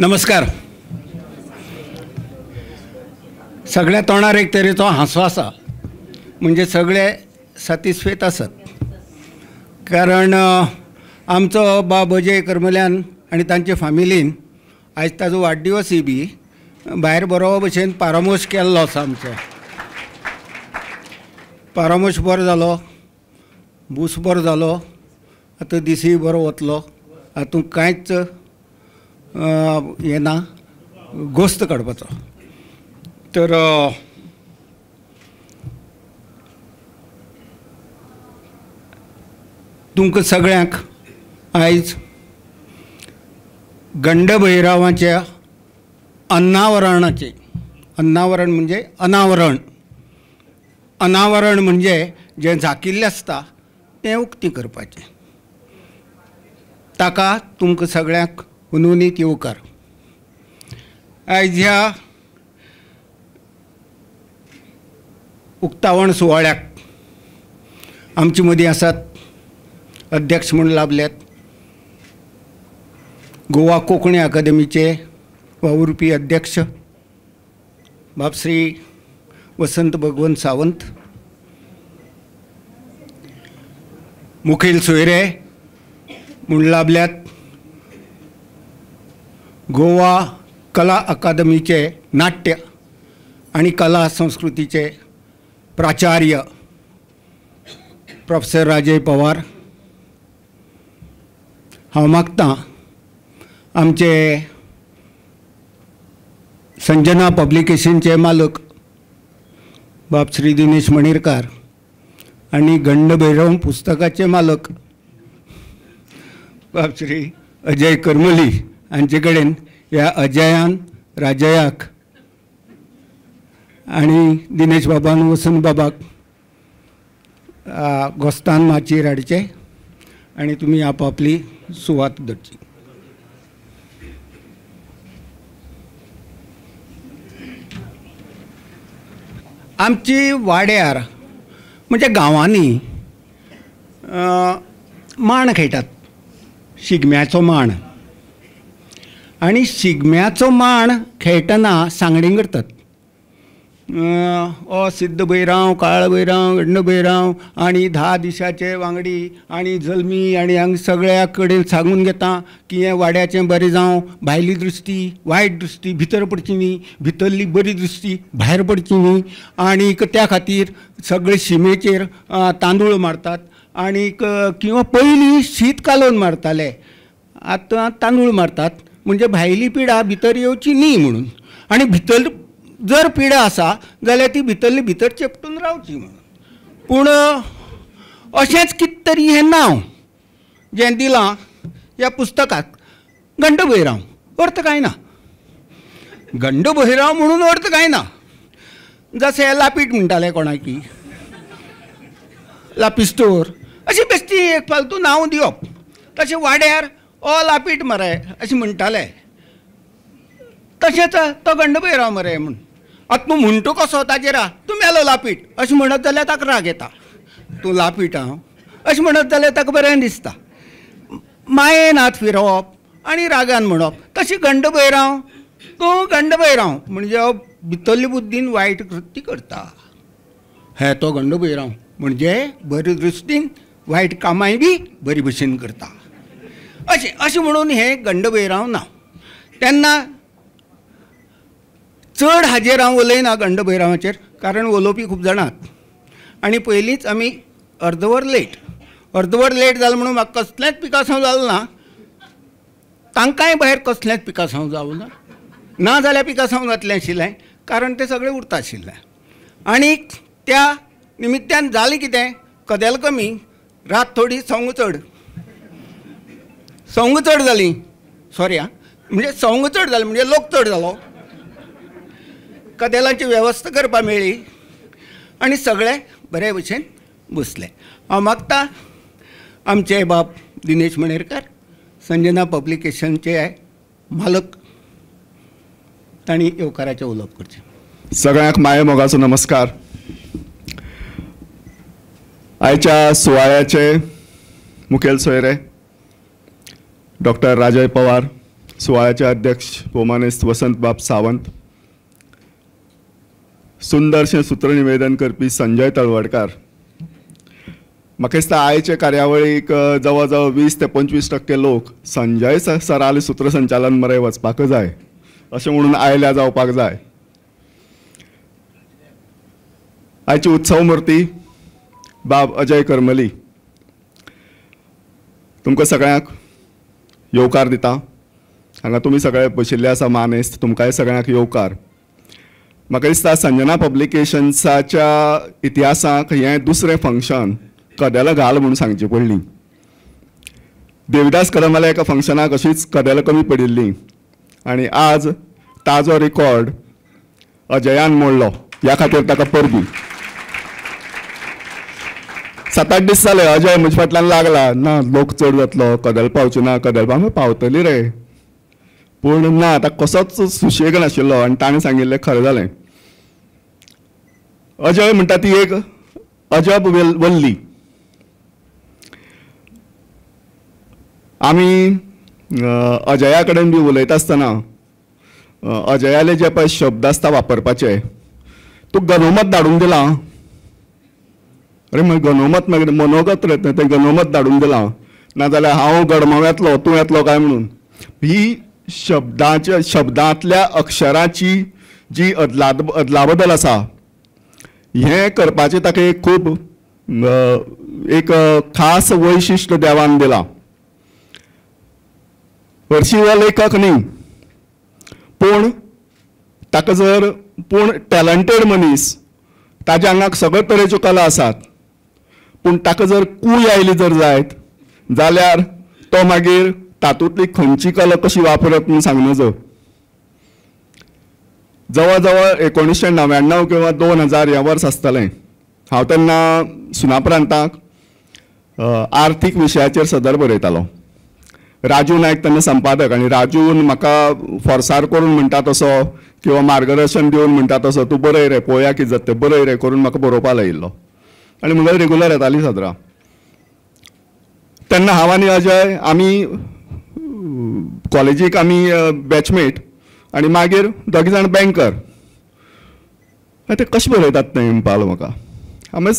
नमस्कार. सगळ्या तोंडार एक तरेचो हांसो आसा, म्हणजे सगळे सॅटिस्फेट आसात, कारण आमचो बाब अजय करमल्यान आनी तांचे फामिलीन आयज ताजो वाडदिवसय बी भायर बरो भशेन पारामोश केल्लो आसा. आमचो पारामोश बरो जालो, बूस बरो जालो, आतां दिसूय बरो वतलो, हातूंत कांयच हें ना गोस्त काडपाचो. तर तुमकां सगळ्यांक आयज गंडभैरावाच्या अनावरणाचें, अनावरण म्हणजे अनावरण, अनावरण म्हणजे जें झाकिल्लें आसता तें उक्तें करपाचें, ताका तुमकां सगळ्यांक हुनहुनीत येवकार. आयज ह्या उक्तावण सुवाळ्याक आमचे मदीं आसात अध्यक्ष म्हूण लाभल्यात गोवा कोंकणी अकादमीचे वावुरपी अध्यक्ष बाब श्री वसंत भगवंत सावंत, मुखेल सोयरे म्हूण लाभल्यात गोवा कला अकादमीचे नाट्य आनी कला संस्कृतीचे प्राचार्य प्रोफेसर राजय पवार. हांव मागतां आमचे संजना पब्लिकेशनचे मालक बाब श्री दिनेश मणेरकार आनी गंडभैरव पुस्तकाचे मालक बाब श्री अजय करमली हांचे कडेन ह्या अजयान राजयाक आनी दिनेश बाबान वसंत बाबाक गोस्तान माचयेर हाडचें आनी तुमी आपापली सुवात धरची. आमची वाड्यार म्हणजे गांवांनी मांड खेळटात, शिगम्याचो मांड, आनी शिगम्याचो मांड खेळटना सांगणी करतात. ओ सिद्ध भैराव, काळ भैराव, गंड भैराव आनी 10 दिसाचे वांगडी आनी जल्मी आनी हांगा सगळ्या कडेन सांगून घेता की हें वाड्याचें बरें जावं, भायली दृश्टी वायट दृश्टी भितर पडची न्ही, भितरली बरी दृश्टी भायर पडची न्ही, आनी त्या खातीर सगळे शिमेचेर तांदूळ मारतात आनी किंवा पयलीं शीत कालोवन मारताले, आतां तांदूळ मारतात, म्हणजे भायली पिडा भितर येवची न्ही म्हणून, आनी भितर जर पिडा आसा जाल्यार ती भितरली भितर चेपटून रावची म्हणून. पूण अशेंच कितें तरी हें नांव जें दिलां ह्या पुस्तकाक गंडभैराव, अर्थ कांय ना, गंडभैराव म्हणून अर्थ कांय ना. जशें लापीट म्हणटाले कोणाकी, लापिस्तोर, अशी बेश्टी एक फालतू नांव दिवप. तशें वाड्यार ओ लापीट मरे अशें म्हणटाले, तशेंच तो गंडभैराव मरे म्हूण. आतां तूं म्हणटा कसो ताजेर तूं मेलो लापीट अशें म्हणत जाल्यार ताका राग येता, तूं लापीट हांव अशें म्हणत जाल्यार ताका बरें दिसता. मायेन हात फिरोवप आनी रागान म्हणप. तशें गंडभैराव, तूं गंडभैराव म्हणजे भितरली बुद्दीन वायट कृती करता, हे तो गंडभैराव म्हणजे बरी दृश्टीन वायट कामांय बी बरी भशेन करता, अशें अशें म्हणून हें गंडभैराव नांव. तेन्ना चड हाजेर हांव उलयना गंडभैरावाचेर, कारण उलोवपी खूब जाणात आनी पयलींच आमी अर्दवर लेट, अर्दवर लेट जालें म्हणून म्हाका कसलेंच पिकासांव जालें ना, तांकांय भायर कसलेंच पिकासांव जावं ना, ना जाल्यार पिकासांव जातलें आशिल्लें, कारण तें सगळें उरता आशिल्लें. आनी त्या निमित्त्यान जालें कितें, कदेल कमी, रात थोडी, सवंग चड, सवंग चड जालीं, सॉरी आं, म्हणजे सवंग चड जालें म्हणजे लोक चड जालो, कदेलांची वेवस्था करपाक मेळ्ळी आनी सगळे बरे भशेन बसले. हांव मागता आमचे बाब दिनेश मणेरकर, संजना पब्लिकेशनचे मालक, तांणी येवकाराचें उलोवप करचें. सगळ्यांक माये मोगाचो नमस्कार. आयच्या सुवाळ्याचे मुखेल सोयरे डॉक्टर राजय पवार, सुवाळ्याचे अध्यक्ष भोवमानेस्त वसंत बाब सावंत, सुंदरशें सूत्रनिवेदन करपी संजय तळवडकार. म्हाका दिसता आयचे कार्यावळीक जवळ जवळ 20 ते 25% लोक संजय सराले सूत्रसंचालन मरे वचपाक जाय अशें म्हणून आयल्या जावपाक जाय. आयची उत्सव मूर्ती बाब अजय करमली, तुमकां सगळ्यांक येवकार दिता. हांगा तुमी सगळे बशिल्ले आसा मानेस्त, तुमकांय सगळ्यांक येवकार. म्हाका दिसता संजना पब्लिकेशन्साच्या इतिहासाक हें दुसरें फंक्शन कदेलां घाल म्हूण सांगची पडली. देविदास कदमाल्या एका फंक्शनाक अशीच कदेलां कमी पडिल्लीं आनी आज ताजो रिकॉर्ड अजयान मोडलो, ह्या खातीर ताका परबीं. 7-8 दीस जाले अजय म्हजे फाटल्यान लागला, ना लोक चड जातलो, कदेल पावची ना, कदेल पाव पावतली रे, पूण ना आतां कसोच सुशेग नाशिल्लो आनी ताणें सांगिल्लें खरें जालें. अजय म्हणटा ती एक अजब वल्ली. आमी अजया कडेन बी उलयता आसतना अजयाले जे पळय शब्द आसता वापरपाचे, तूं गनोमत धाडून दिलां, अरे मागीर गनोमत मागीर मनोगत रे तें गनोमत धाडून दिलां, नाजाल्यार हांव गडमो येतलो तूं येतलो काय म्हणून. ही शब्दाच्या शब्दांतल्या अक्षराची जी अदलाबदल आसा हें करपाचें ताका एक खूब एक खास वैशिश्ट देवान दिलां. हरशीं हो लेखक न्ही, पूण ताका जर पूण टॅलंटेड मनीस, ताज्या आंगाक सगळे तरेच्यो कला आसात, पूण ताका जर कूय आयली जर जायत जाल्यार तो मागीर तातूंतली खंयची कला कशी वापरप म्हूण सांग नजो. जवळ जवळ 1999 किंवा 2000 ह्या वर्स आसतलें, हांव तेन्ना सुनापरांताक आर्थीक विशयाचेर सदर बरयतालो. राजू नायक तेन्ना संपादक आनी राजून म्हाका फोर्सार करून म्हणटा तसो किंवा मार्गदर्शन दिवन म्हणटा तसो तूं बरय रे पळोवया कितें जाता तें, बरय रे करून म्हाका बरोवपाक लायिल्लो आनी म्हगेली रेगुलर येताली सदरां. तेन्ना हांव आनी अजय आमी कॉलेजीक आमी बॅचमेट आनी मागीर दोगी जाण बँकर. ते कशें बरयतात तें म्हणपाक म्हाका, हांवें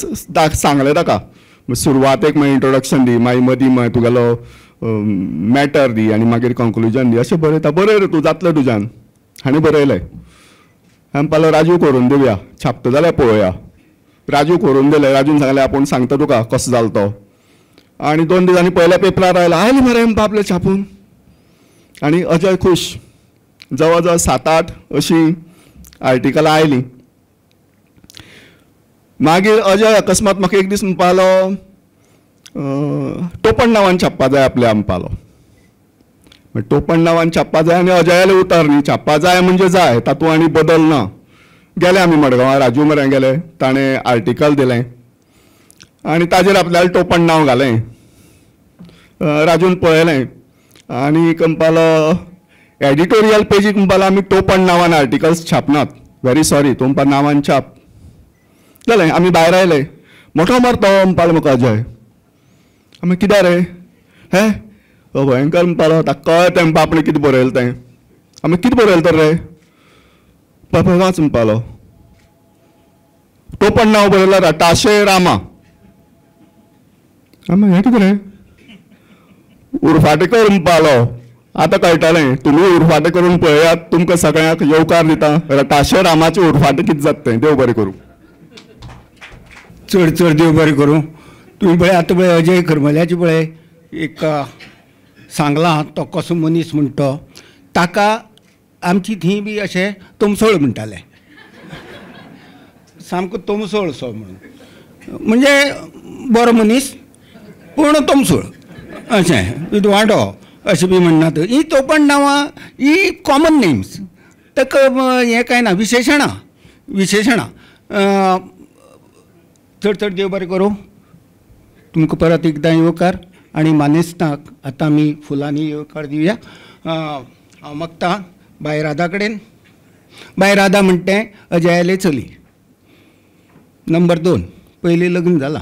सांगलें ताका सुरवातेक मागीर इंट्रोडक्शन दी, मागीर मदीं मागीर तुगेलो मॅटर दी आनी मागीर कंक्लुजन दी, अशें बरयता, बरय रे तूं जातलें तुज्यान. हांणी बरयलें. हांवें म्हणपालो राजू करून दिवया, छापता जाल्यार पळोवया. राजू करून दिलें, राजून सांगलें आपूण सांगता तुका कसो जालो तो. आनी 2 दिसांनी पयल्या पेपरार आयलो, आयलें मरे बाबले छापून. आनी अजय खूश. जवळ जवळ 7-8 अशीं आर्टिकलां आयलीं. मागीर अजय अकस्मात म्हाका एक दीस म्हणपालो टोपण नांवान छापपा जाय आपल्या म्हणपालो. टोपण नांवान छापपा जाय आनी अजयालें उतर न्ही, छापपा जाय म्हणजे जाय, तातूंत आनी बदल ना. गेले आमी मडगांवां, राजू मरे गेले, ताणें आर्टिकल दिलें आनी ताजेर आपल्याला टोपण नांव घालें. राजून पळयलें आनी म्हणपालो एडिटोरियल पेजीक म्हणपालो आमी टोपण नांवान आर्टिकल्स छापनात, व्हेरी सॉरी, तुमकां नांवान छाप. जालें, आमी भायर आयले. मोठो मरतो म्हणपालो म्हाका अजय. आमी कित्याक रे, हे भयंकर म्हणपालो, ताका कळ्ळें तें म्हणपा आपणें कितें बरयलें तें. आमी कितें बरयलें तर रे, पळय वाच म्हणपालो. टोपण नांव बरयलां रटाशे रामा. आमी हें कितें रे, उरफाटें कर म्हणपालो. आतां कळटलें, तुमी उरफाटें करून पळयात, तुमकां सगळ्यांक येवकार दिता. रटाशे रामाचें उरफाटें कितें जाता तें. देव बरें करूं. चड चड देव बरें करूं. तुमी पळय आतां पळय अजय करमल्याचें पळय एक सांगलां, तो कसो मनीस म्हण तो, ताका आमची थंय बी अशें तमसोळ म्हणटाले, सामको तमसोळ सो म्हणून, म्हणजे बरो मनीस पूण तमसोळ अशें विदवांटो अशें बी म्हणनात. ही टोपण नांवां ही कॉमन नेम्स, ताका हें कांय ना, विशेशणां विशेशणां. चड चड देव बरें करूं. तुमकां परत एकदां येवकार आनी मानेस्तांक आतां आमी फुलांनी येवकार दिवया. हांव मागतां बाय राधा कडेन. बाय राधा म्हणटा तें अजयालें चली नंबर 2, पयलीं लग्न जालां.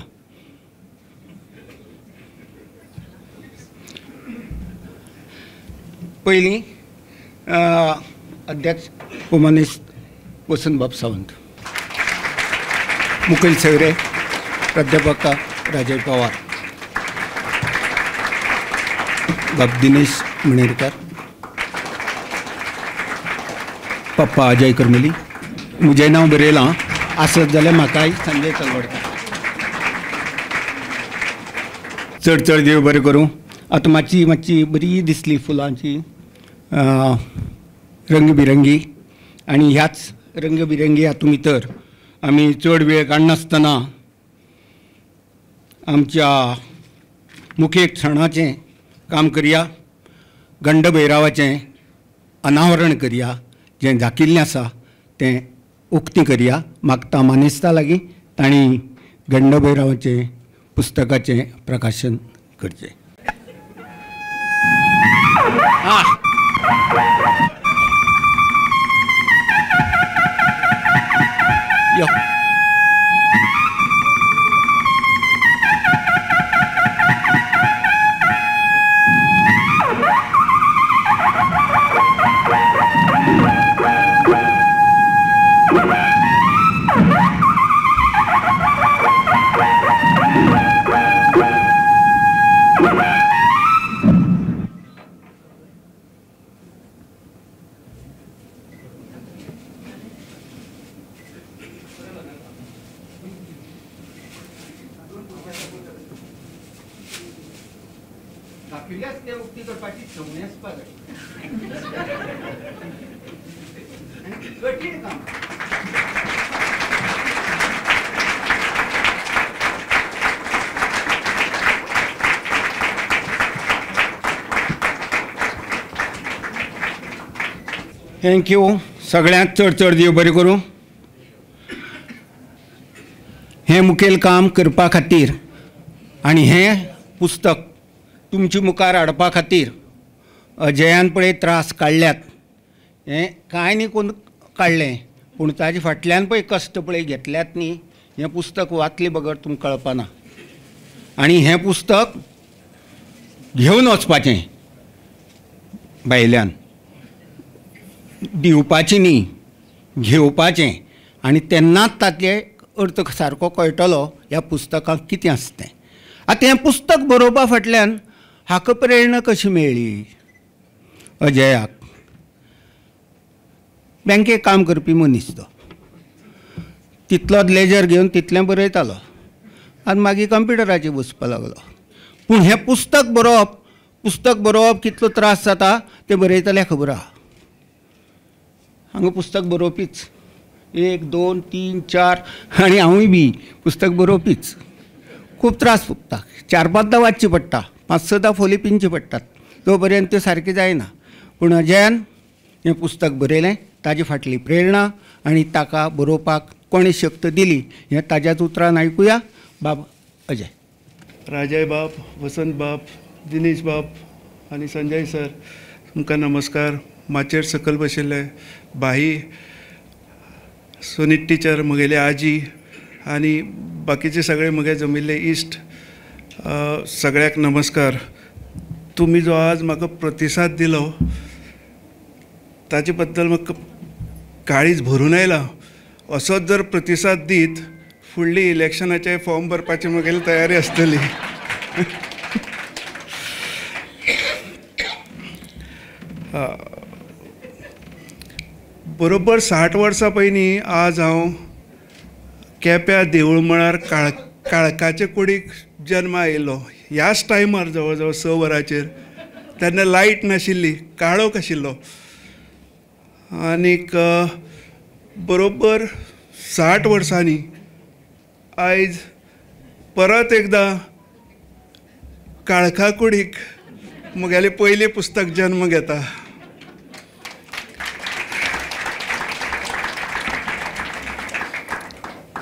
पयलीं अध्यक्ष उमानेश वसंतबाब सावंत, मुकेल सैरे, प्राध्यापक राजय पवार, बाब दिनेश मणेरकर, पप्पा अजय करमली, म्हजें नांव बरयलां आसत जाल्यार म्हाकाय संजय तलवडकर. चड चड देव बरें करूं. आतां मातशी मातशी बरी दिसली फुलांची रंगबिरंगी आनी ह्याच रंगबिरंगी हातूंत भितर आमी चड वेळ काडनासतना आमच्या मुखेल सणाचें काम करया, गंडभैरावाचें अनावरण करया, जें झाकिल्लें आसा तें उक्तें करया. मागता मानेस्ता लागीं तांणी गंडभैरावाचें पुस्तकाचें प्रकाशन करचें. यो thank you. सगळ्यांत चड चड देव बरें करूं. हें मुखेल काम करपा खातीर आनी हें पुस्तक तुमचे मुखार हाडपा खातीर अजयान पळय त्रास काडल्यात, हें कांय न्ही कोण काडलें, पूण ताजे फाटल्यान पळय कश्ट पळय घेतल्यात न्ही, हें पुस्तक वाचले बगर तुमकां कळपाना. आनी हें पुस्तक घेवन वचपाचें भायल्यान, दिवपाचें न्ही, घेवपाचें, आनी तेन्नाच तातले अर्थ सारको कळटलो ह्या पुस्तकांत कितें आसा तें. आतां हें पुस्तक बरोवपा फाटल्यान हाका प्रेरणा कशी मेळ्ळी अजयाक? बँकेक काम करपी मनीस तो, तितलोच लेजर घेवन तितलें बरयतालो आनी मागीर कंप्युटराचेर बसपाक लागलो. पूण हें पुस्तक बरोवप, पुस्तक बरोवप कितलो त्रास जाता तें बरयतल्याक खबर आहा. हांगा पुस्तक बरोवपीच 1 2 3 4 आनी हांवूय बी पुस्तक बरोवपीच. खूब त्रास भोगता, 4 5दां वाचचें पडटा, 5 6दां फोली पिनचे पडटात, तो पर्यंत त्यो सारकें जायना. पूण अजयान हें पुस्तक बरयलें, ताजे फाटली प्रेरणा आनी ताका बरोवपाक कोणें शक्त दिली हें ताज्याच उतरान आयकुया. बाब अजय. राजय बाब, वसंत बाब, दिनेश बाब आनी संजय सर, तुमकां नमस्कार. माचयेर सकयल बशिल्ले भाई, सुनीत टिचर, म्हगेली आजी आनी बाकीचे सगळे म्हगे जमिल्ले इश्ट, सगळ्याक नमस्कार. तुमी जो आज म्हाका प्रतिसाद दिलो ताचे बद्दल म्हाका काळीज भरून आयलां. असोच जर प्रतिसाद दीत फुडली इलेक्शनाचे फॉर्म भरपाची म्हगेली तयारी आसतली. बरोबर 60 वर्सां पयलीं आज हांव केप्या देवूळ मळार काळखाचे कुडीक जन्मा आयिल्लो. ह्याच टायमार जवळ जवळ 6 वरांचेर, तेन्ना लायट नाशिल्ली, काळोख आशिल्लो. आनीक बरोबर 60 वर्सांनी आयज परत एकदां काळखा कुडीक म्हगेलें पयलें पुस्तक जन्म घेता.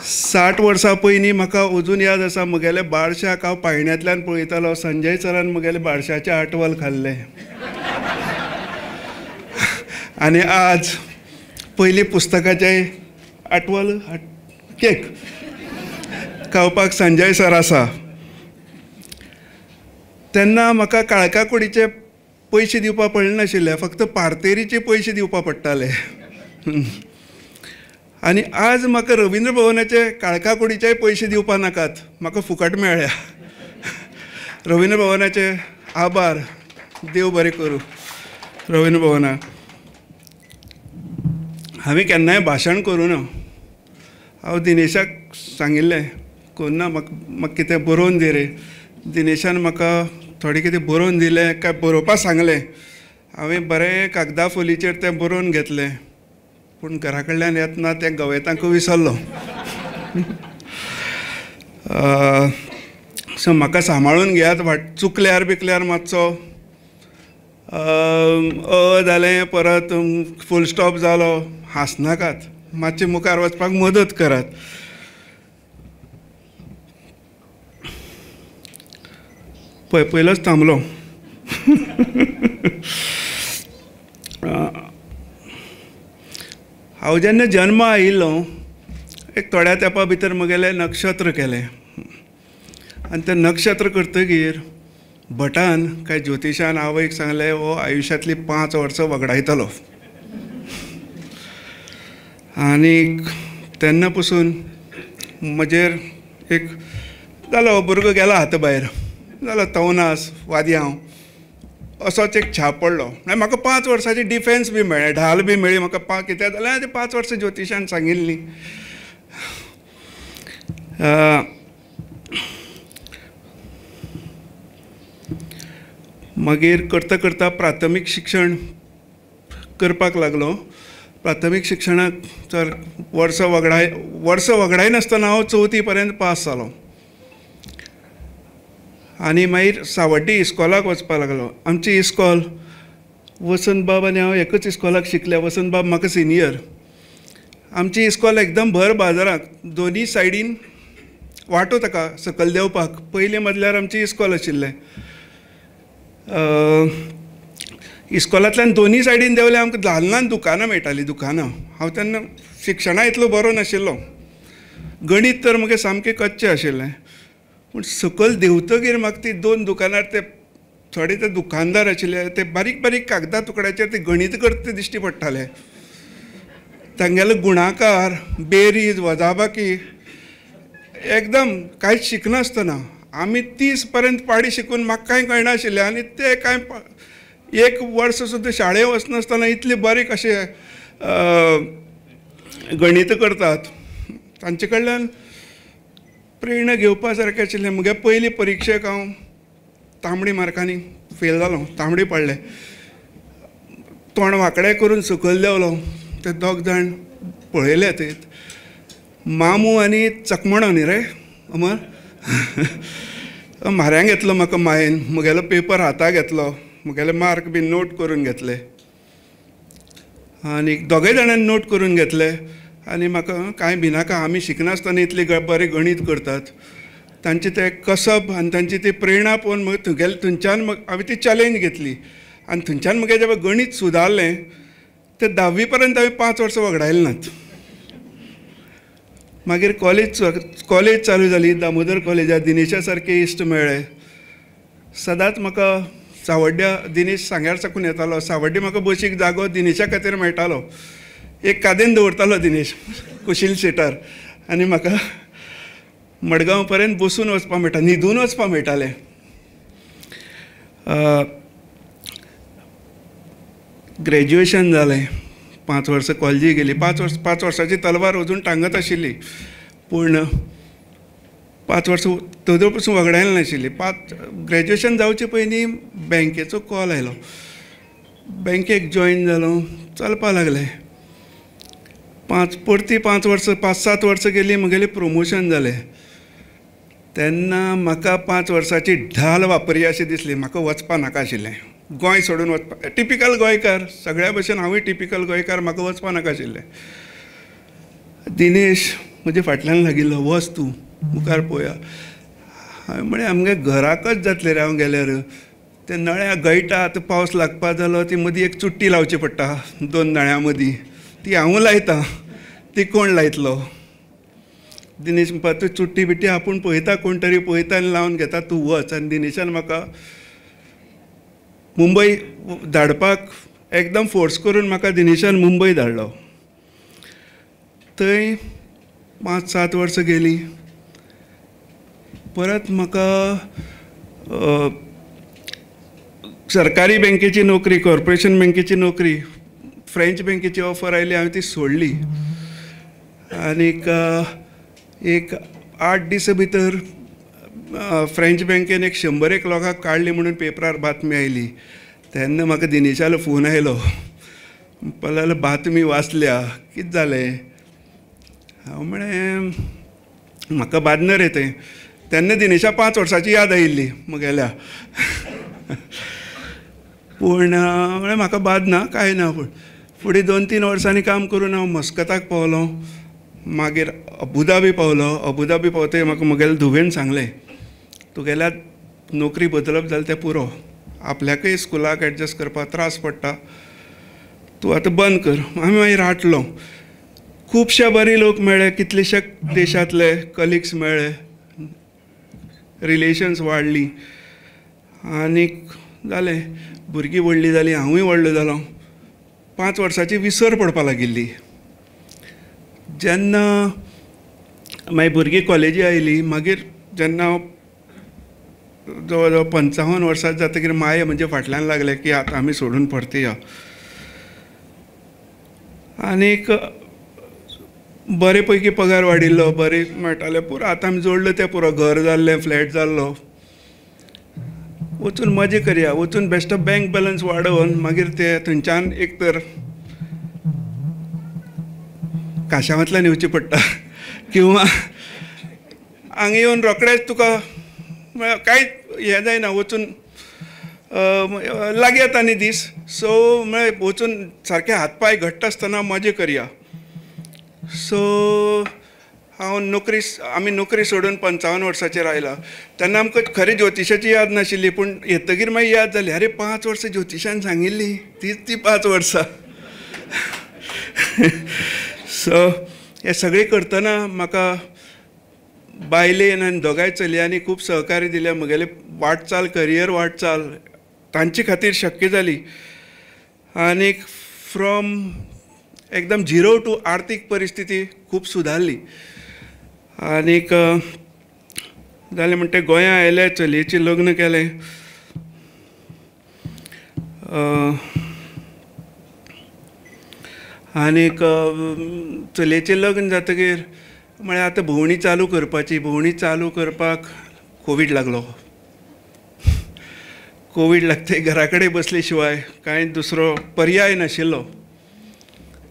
साठ वर्सां पयलीं म्हाका अजून याद आसा, म्हगेले बारशाक हांव पायण्यांतल्यान पळयतालो. संजय सरान म्हगेले बारशाचें आटवल खाल्लें. आनी आज पयलीं पुस्तकाचें आटवल केक खावपाक संजय सर आसा. तेन्ना म्हाका काळका कुडीचें पयशे दिवपा पडनाशिल्ले, फक्त पार्तेरीचे पयशे दिवपा पडटाले. आनी आज म्हाका रविंद्र भवनाचे काळखा कुडीचेय पयशे दिवपा नाकात, म्हाका फुकट मेळ्ळ्या. रविंद्र भवनाचे आभार, देव बरें करूं रविंद्र भवनाक. हांवें केन्नाय भाशण करूं ना, हांव दिनेशाक सांगिल्लें कोन्ना म्हाका कितें बरोवन दी रे. दिनेशान म्हाका थोडें कितें बरोवन दिलें काय बरोवपाक सांगलें. हांवें बरें कागदा फोलीचेर तें बरोवन घेतलें, पूण घरा कडल्यान येतना तें गवेतांक विसरलो. सो म्हाका सांबाळून घेयात, वाट चुकल्यार बिकल्यार मातसो अ जालें परत फूल स्टॉप जालो, हांसनाकात, मातशें मुखार वचपाक मदत करात. पळय पयलोच थांबलो. हांव जेन्ना जन्मा आयिल्लो एक थोड्या तेंपा भितर म्हगेलें नक्षत्र केलें आनी तें नक्षत्र करतकीर भटान काय ज्योतिशान आवयक सांगलें हो आयुश्यांतलीं 5 वर्सां वगडायतलो. आनी तेन्ना पसून म्हजेर एक जालो भुरगो गेला हाता भायर, जालो तवनास वादयांव असोच एक छाप पडलो. मागीर म्हाका 5 वर्सांची डिफेन्स बी मेळ्ळें, ढाल बी मेळ्ळी म्हाका. कितें जालें तें 5 वर्सां ज्योतिशान सांगिल्लीं. मागीर करता करता प्राथमीक शिक्षण करपाक लागलो. प्राथमीक शिक्षणाक तर वर्सां वगडायनासतना हांव 4थी पर्यंत पास जालो. आनी मागीर सावड्डी इस्कॉलाक वचपाक लागलो. आमची इस्कॉल वसंत बाब आनी हांव एकच इस्कॉलाक शिकले. वसंत बाब म्हाका सिनियर. आमची इस्कॉल एकदम भर बाजाराक, दोनी सायडीन वाटो ताका सकयल देंवपाक. पयलीं मदल्यार आमची इस्कॉल आशिल्लें. इस्कॉलांतल्यान दोनी सायडीन देंवल्यार आमकां ल्हान ल्हान दुकानां मेळटालीं. दुकानां हांव तेन्ना शिक्षणा इतलो बरो नाशिल्लो, गणीत तर म्हगें सामकें कच्चें आशिल्लें. पूण सकयल देंवतकीर म्हाका ती 2 दुकानार ते थोडे ते दुकानदार आशिल्ले ते बारीक बारीक कागदा तुकड्याचेर ते गणीत करता ते दिश्टी पडटाले. तांगेलो गुणाकार, बेरीज, वजाबाकी एकदम कांयच शिकनासतना आमी 30 पर्यंत पाडी शिकून म्हाका कांय कळनाशिल्लें. आनी ते कांय एक वर्स सुद्दां शाळेंत वचनासतना इतले बारीक अशे गणीत करतात. तांचे कडल्यान प्रेरणा घेवपा सारकें आशिल्लें. म्हगे पयली परिक्षेक हांव तांबडी मार्कांनी फेल जालो, तांबडी पडले. तोंड वांकडें करून सकयल देंवलो. ते 2 जाण पळयले ते मामू आनी चकमणो न्ही रे अमर म्हाऱ्यांक घेतलो म्हाका मायेन, म्हगेलो पेपर हाता घेतलो, म्हगेले मार्क बी नोट करून घेतले आनी दोगय जाणांनी नोट करून घेतले. आनी म्हाका कांय भिनाका, आमी शिकनासतना इतली बरें गणीत करतात. तांचें तें कसब आनी तांची ती प्रेरणा पळोवन मागीर तुगेले थंयच्यान हांवें ती चॅलेंज घेतली आनी थंयच्यान म्हगेलें जेन्ना गणीत सुदारलें तें 10वी पर्यंत हांवें 5 वर्सां वगडायलें नात. मागीर कॉलेज चालू जाली. दामोदर कॉलेजांत दिनेशा सारके इश्ट मेळ्ळे. सदांच म्हाका सावड्ड्या दिनेश सांग्यार साकून येतालो, सावड्डे म्हाका बशीक जागो दिनेशा खातीर मेळटालो. एक कादेन दवरतालो दिनेश कुशील सिटार आनी म्हाका मडगांव पर्यंत बसून वचपाक मेळटा, न्हिदून वचपाक मेळटालें. ग्रॅज्युएशन जालें, 5 वर्सां कॉलेजीक गेली. 5 वर्सांची तलवार अजून टांगत आशिल्ली, पूण 5 वर्सां तेदो पसून वगडायलें नाशिल्ली. ग्रॅज्युएशन जावचे पयलीं बँकेचो कॉल आयलो. बँकेक जॉयन जालो, चलपाक लागलें. परती 5 वर्सां 5-7 वर्सां गेलीं, म्हगेलें प्रोमोशन जालें. तेन्ना म्हाका 5 वर्सांची ढाल वापरया अशी दिसली. म्हाका वचपा नाका आशिल्लें, गोंय सोडून वचपा. टिपिकल गोंयकार, सगळ्या भशेन हांवूय टिपिकल गोंयकार, म्हाका वचपा नाका आशिल्लें. दिनेश म्हजे फाटल्यान लागिल्लो, वच तूं मुखार पळोवया. हांवें म्हळें आमगे घराकच जातलें रे हांव गेल्यार. ते नळ्या गळटा, आतां पावस लागपा जालो, ती मदीं एक चुट्टी लावची पडटा 2 नळ्यां मदीं, ती हांवूं लायतां, ती कोण लायतलो. दिनेश म्हणपा तूं चुट्टी बिट्टी आपूण पळयता, कोण तरी पळयता आनी लावन घेता, तूं वच. आनी दिनेशान म्हाका मुंबय धाडपाक एकदम फोर्स करून म्हाका दिनेशान मुंबय धाडलो. थंय 5-7 वर्सां गेलीं. परत म्हाका सरकारी बँकेची नोकरी, कॉर्पोरेशन बँकेची नोकरी, फ्रेंच बँकेची ऑफर आयली, हांवें ती सोडली. आनीक एक 8 दिसां भितर फ्रेंच बँकेन एक 100 लोकांक काडली म्हणून पेपरार बातमी आयली. तेन्ना म्हाका दिनेशालो फोन आयलो, म्हणपाक लागलो बातमी वाचल्या, कितें जालें? हांव म्हळें म्हाका बादना रे तें. तेन्ना दिनेशा 5 वर्सांची याद आयिल्ली म्हगेल्या. पूण म्हळें म्हाका बादना, कांय ना. पूण फुडें 2-3 वर्सांनी काम करून हांव मस्कताक पावलो, मागीर अबुधाबी पावलो. अबुधाबी पावतकीर म्हाका म्हगेले धुवेन सांगलें, तुगेल्या नोकरी बदलप जालें तें पुरो, आपल्याकय स्कुलाक एडजस्ट करपाक त्रास पडटा, तूं आतां बंद कर. आमी मागीर आटलो. खुबशे बरे लोक मेळ्ळे, कितलेशे देशांतले कलिग्स मेळ्ळे, रिलेशन्स वाडली आनीक जालें. भुरगीं व्हडलीं जालीं, हांवूय व्हडलो जालो. 5 वर्सांची विसर पडपाक लागिल्ली. जेन्ना मागीर भुरगीं कॉलेजी आयलीं, मागीर जेन्ना हांव जवळ जवळ 55 वर्सां जातकीर माये म्हणजे फाटल्यान लागले की आतां आमी सोडून परती या. आनीक बरे पैकी पगार वाडिल्लो, बरें मेळटालें, पुरो आतां आमी जोडलें तें पुरो, घर जाल्लें, फ्लॅट जाल्लो, वचून मजा करया, वचून बेश्टो बँक बॅलन्स वाडोवन मागीर ते थंयच्यान एक तर काशावांतल्यान येवचें पडटा किंवा हांगा येवन रोखडेंच तुका कांयच हें जायना, वचून लागीं येता न्ही दीस. सो म्हळ्यार वचून सारके हात पांय घट्ट आसतना मजा करया. सो हांव नोकरी, आमी नोकरी सोडून 55 वर्साचेर आयला. तेन्ना आमकां खरें ज्योतिशाची याद नाशिल्ली, पूण येतकीर मागीर याद जाली, अरे 5 वर्सां ज्योतिशान सांगिल्ली तीच ती 5 वर्सां. सो हें सगळें करतना म्हाका बायलेन आनी दोगांय चलयांनी खूब सहकार्य दिलें. म्हगेलें वाटचाल, करियर वाटचाल तांचे खातीर शक्य जाली. आनीक फ्रॉम एकदम 0 टू आर्थीक परिस्थिती खूब सुदारली. आनीक जालें म्हणटा गोंया आयलें, चलयेचें लग्न केलें. आनीक चलयेचें लग्न जातकीर म्हळ्यार आतां भोंवणी चालू करपाची. भोंवणी चालू करपाक कोवीड लागलो. कोवीड लागतकीर घरा कडेन बसले शिवाय कांय दुसरो पर्याय नाशिल्लो.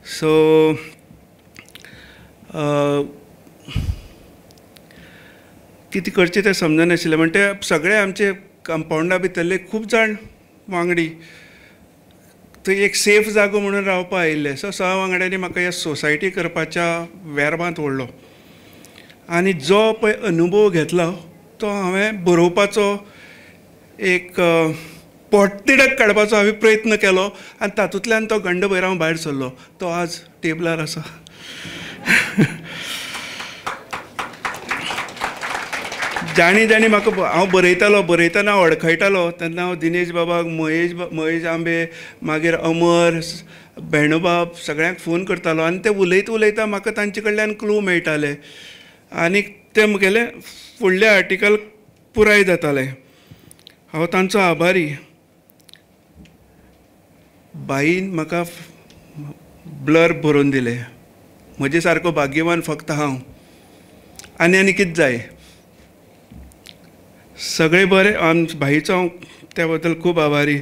सो कितें करचें तें समजनाशिल्लें. म्हणटा सगळे आमचे कंपावंडा भितरले खूब जाण वांगडी थंय एक सेफ जागो म्हणून रावपा आयिल्ले. सो सगळ्या वांगड्यांनी म्हाका ह्या सोसायटी करपाच्या वेर्बांत व्हडलो आनी जो पळय अनुभव घेतलो तो हांवें बरोवपाचो एक पोटतिडक काडपाचो हांवें प्रयत्न केलो आनी तातूंतल्यान तो गंडभैरांव भायर सरलो. तो आज टेबलार आसा. जाणी जाणी म्हाका हांव बरयतालो, बरयतना अडखळटालो तेन्ना हांव दिनेश बाबाक, महेश आंबे, मागीर अमर, भेणूबाब सगळ्यांक फोन करतालो आनी ते उलयता उलयता म्हाका तांचे कडल्यान क्लू मेळटाले आनी ते म्हगेलें फुडलें आर्टिकल पुराय जातालें. हांव तांचो आभारी. बाईन म्हाका ब्लर बरोवन दिलें. म्हजे सारको भाग्यवान फक्त हांव आनी आनी कितें जाय. सगळें बरें. भाईचो हांव त्या बद्दल खूब आभारी.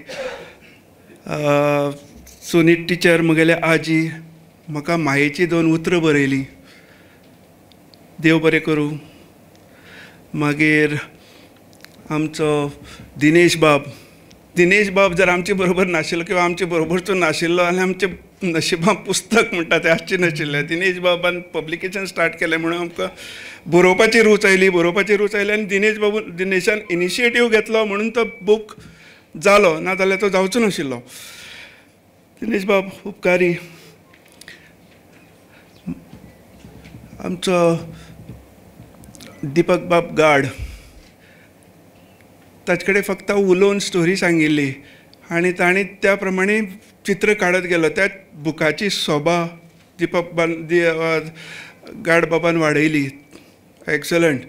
सुनीत टिचर म्हगेले आजी म्हाका मायेचीं 2 उतरां बरयलीं, देव बरें करूं. मागीर आमचो दिनेश बाब, दिनेश बाब जर आमचे बरोबर नाशिल्लो किंवा आमचे बरोबरचो नाशिल्लो आनी आमचे नशिबां पुस्तक म्हणटा तें आसचें नाशिल्लें. दिनेश बाबान पब्लिकेशन स्टार्ट केलें म्हणून आमकां बरोवपाची रूच आयली, बरोवपाची रूच आयली आनी दिनेश बाबू, दिनेशान इनिशिएटीव घेतलो म्हणून तो बूक जालो, ना जाल्यार तो जावचो नाशिल्लो. दिनेश बाब उपकारी. आमचो दीपक बाब गाड, ताचे कडेन फक्त उलोवन स्टोरी सांगिल्ली आनी तांणी त्या प्रमाणे चित्र काडत गेलो. त्या बुकाची सोबा दीपक गाड बाबान वाडयली. Excellent,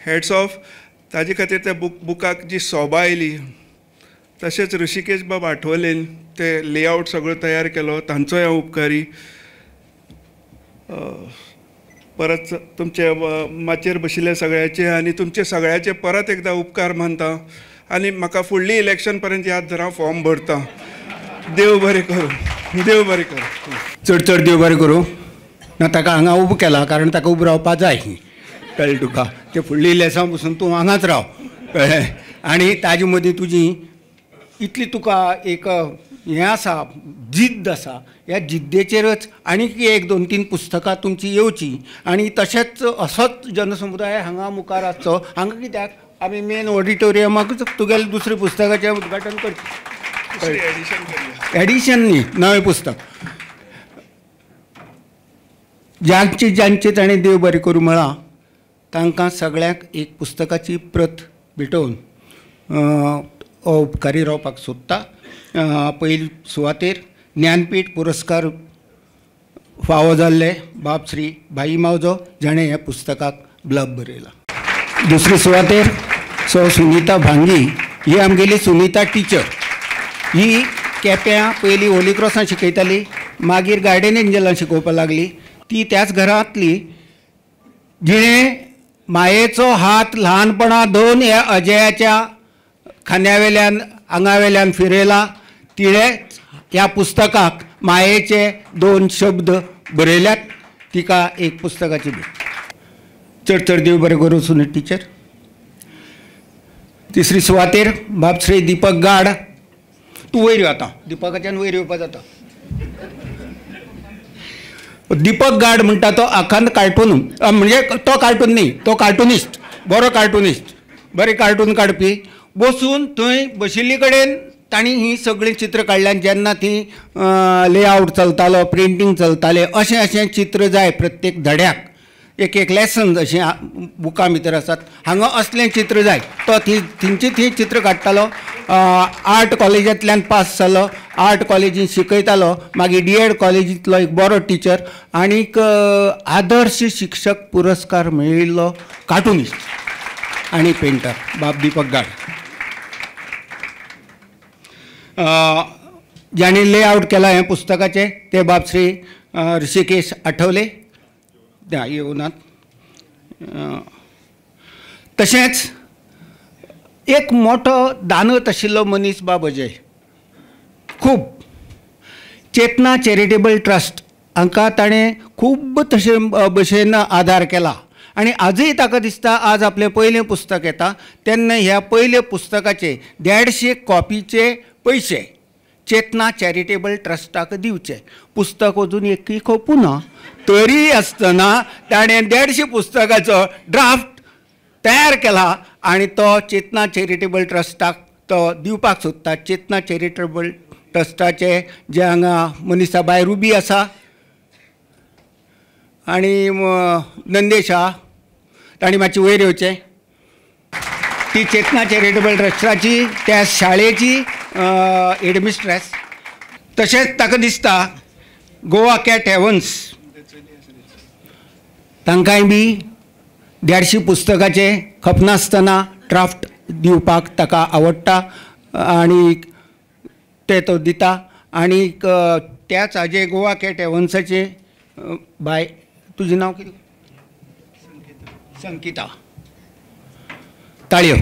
hats off. ताजे खातीर त्या बुकाक जी सोबा आयली. तशेंच ऋषिकेश बाब आठवलेन ते लेआवट सगळो तयार केलो, तांचोय हांव उपकारी. परत तुमचे माचयेर बशिल्ले सगळ्याचे आनी तुमचे सगळ्याचे परत एकदां उपकार मानता आनी म्हाका फुडली इलेक्शन पर्यंत याद धर, हांव फॉर्म भरता. देव बरें करूं, देव बरें करूं, चड चड देव बरें करूं. ना ताका हांगा उबो केला कारण ताका उबो रावपा जाय, कळ्ळें तुका? ते फुडली इलेक्शन पसून तूं हांगाच राव, कळ्ळें? आनी ताजे मदीं तुजी इतली तुका एक हें आसा, जिद्द आसा, ह्या जिद्देचेरच आनीक एक दोन तीन पुस्तकां तुमची येवची आनी तशेंच असोच जनसमुदाय हांगा मुखार आसचो. हांगा कित्याक आमी मेन ऑडिटोरियमाकूच तुगेलें दुसरें पुस्तकाचें उद्घाटन करचें, एडिशन न्ही, नवें पुस्तक. जांचे जांचे ताणें देव बरें करूं म्हळां तांकां सगळ्यांक एक पुस्तकाची प्रत भेटोवन उपकारी रावपाक सोदता. पयली सुवातेर ज्ञानपीठ पुरस्कार फावो जाल्ले बाब श्री भाई मावजो जाणें ह्या पुस्तकाक ब्लब बरयला. दुसरी सुवातेर सो सुनीता भांगी, ही आमगेली सुनीता टिचर. ही केप्यां पयलीं होली क्रॉसान शिकयताली, मागीर गार्डियन एंजलान शिकोवपाक लागली. ती त्याच घरांतली जिणें मायेचो हात ल्हानपणा दोन ह्या अजयाच्या खांद्यावेल्यान आंगावेल्यान फिरयला, तिणें ह्या पुस्तकाक मायेचे दोन शब्द बरयल्यात. तिका एक पुस्तकाची भेट. चड चड देव बरें करूं सुनीत टिचर. तिसरी सुवातेर बाब श्री दीपक गाड. तूं वयर यो आतां, दीपकाच्यान वयर येवपा जाता. दीपक गाड म्हणटा तो आखान कार्टून, म्हणजे तो कार्टून न्ही, तो कार्टुनिस्ट, बरो कार्टुनिस्ट, बरें कार्टून काडपी. बसून थंय बशिल्ले कडेन तांणी हीं सगळीं चित्रां काडल्यान जेन्ना ती लेआवट चलतालो, प्रिंटींग चलतालें, अशें अशें चित्र जाय प्रत्येक धड्याक, एक एक लेसन अशें बुकां भितर आसात, हांगा असलें चित्र जाय. तो थंय थंयची थंय चित्र काडटालो. आर्ट कॉलेजांतल्यान पास जालो, आर्ट कॉलेजीन शिकयतालो, मागीर डी एड कॉलेजींतलो एक बरो टिचर आनीक आदर्श शिक्षक पुरस्कार मेळिल्लो कार्टुनिस्ट आनी पेंटर बाब दीपक गाड. जांणी लेआवट केला हें पुस्तकाचें ते बाब श्री ऋषिकेश आठवले, येवनात. तशेंच एक मोठो दानत आशिल्लो मनीस बाब अजय, खूब चेतना चॅरिटेबल ट्रस्ट हांकां ताणें खूब तशे भशेन आदार केला आनी आजूय ताका दिसता आज आपलें पयलें पुस्तक येता तेन्ना ह्या पयल्या पुस्तकाचे 150 कॉपीचे पयशे चेतना चॅरिटेबल ट्रस्टाक दिवचे. पुस्तक अजून एकूय खपूं ना, तरी आसतना ताणें 150 पुस्तकाचो ड्राफ्ट तयार केला आनी तो चेतना चॅरिटेबल ट्रस्टाक तो दिवपाक सोदता. चेतना चॅरिटेबल ट्रस्टाचे जे हांगा मनीसा बाय रुबी आसा आनी नंदेश आहा, तांणी मातशी वयर येवचें. ती चेतना चॅरिटेबल ट्रस्टाची त्या शाळेची हेडमिस्ट्रेस. तशेंच ताका दिसता गोवा कॅट हेवन्स तांकांय बी 150 पुस्तकाचे खपनासतना ड्राफ्ट दिवपाक ताका आवडटा आनी ते तो दिता. आनी त्याच हाजे गोवा कॅट हेवन्साचे बाय, तुजें नांव कितें? संकिता. ताळयो.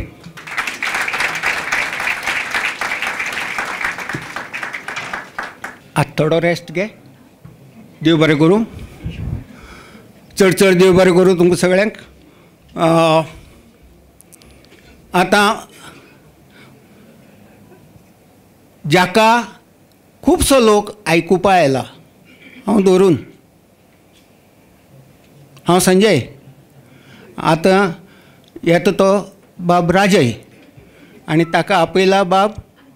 आतां थोडो रेस्ट घे. देव बरें करूं, चड चड देव बरें करूं तुमकां सगळ्यांक. आतां जाका खुबसो लोक आयकुपा आयला, हांव दवरून, हांव संजय, आतां येता तो बाब राजय आनी ताका आपयला बाब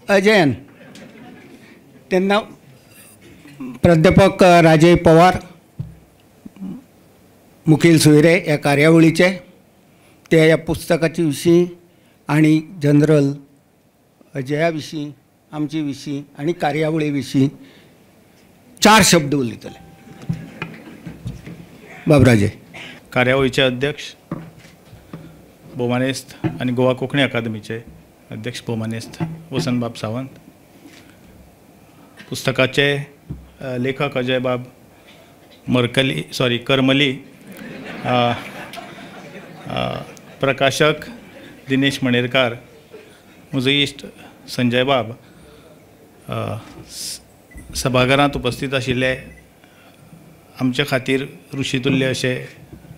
अजयन. तेन्ना प्राध्यापक राजय पवार मुखेल सोयरे ह्या कार्यावळीचे, ते ह्या पुस्तकाचे विशीं आनी जनरल अजया विशीं आमचे विशीं आनी कार्यावळी विशीं 4 शब्द उलयतले. बाब राजय. कार्यावळीचे अध्यक्ष भोवमानेस्त आनी गोवा कोंकणी अकादमीचे अध्यक्ष भोवमानेस्त वसंतबाब सावंत, पुस्तकाचे लेखक अजय बाब मरकली सॉरी करमली, प्रकाशक दिनेश मणेरकार, म्हजो इश्ट संजय बाब, सभाघरांत उपस्थित आशिल्ले आमचे खातीर ऋषितुल्य अशे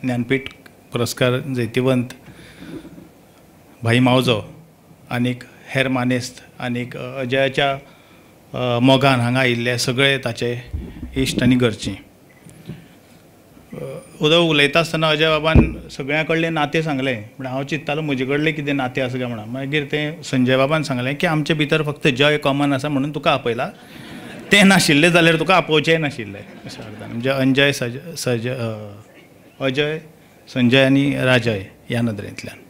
ज्ञानपीठ पुरस्कार जैतिवंत भाई मावजो आनीक हेर मानेस्त आनीक अजयाच्या मोगान हांगा आयिल्ले सगळे ताचे इश्ट आनी घरचीं. उदय उलयता आसतना अजय बाबान सगळ्यां कडलें नातें सांगलें, पूण हांव चिंत्तालो म्हजे कडलें कितें नातें आसा काय म्हणून. मागीर तें संजय बाबान सांगलें की आमचे भितर फक्त जय कॉमन आसा म्हणून तुका आपयला, तें नाशिल्लें जाल्यार तुका आपोवचेंय नाशिल्लें अशें अर्थान. म्हणजे अंजय सज अजय, संजय आनी राजय ह्या नदरेंतल्यान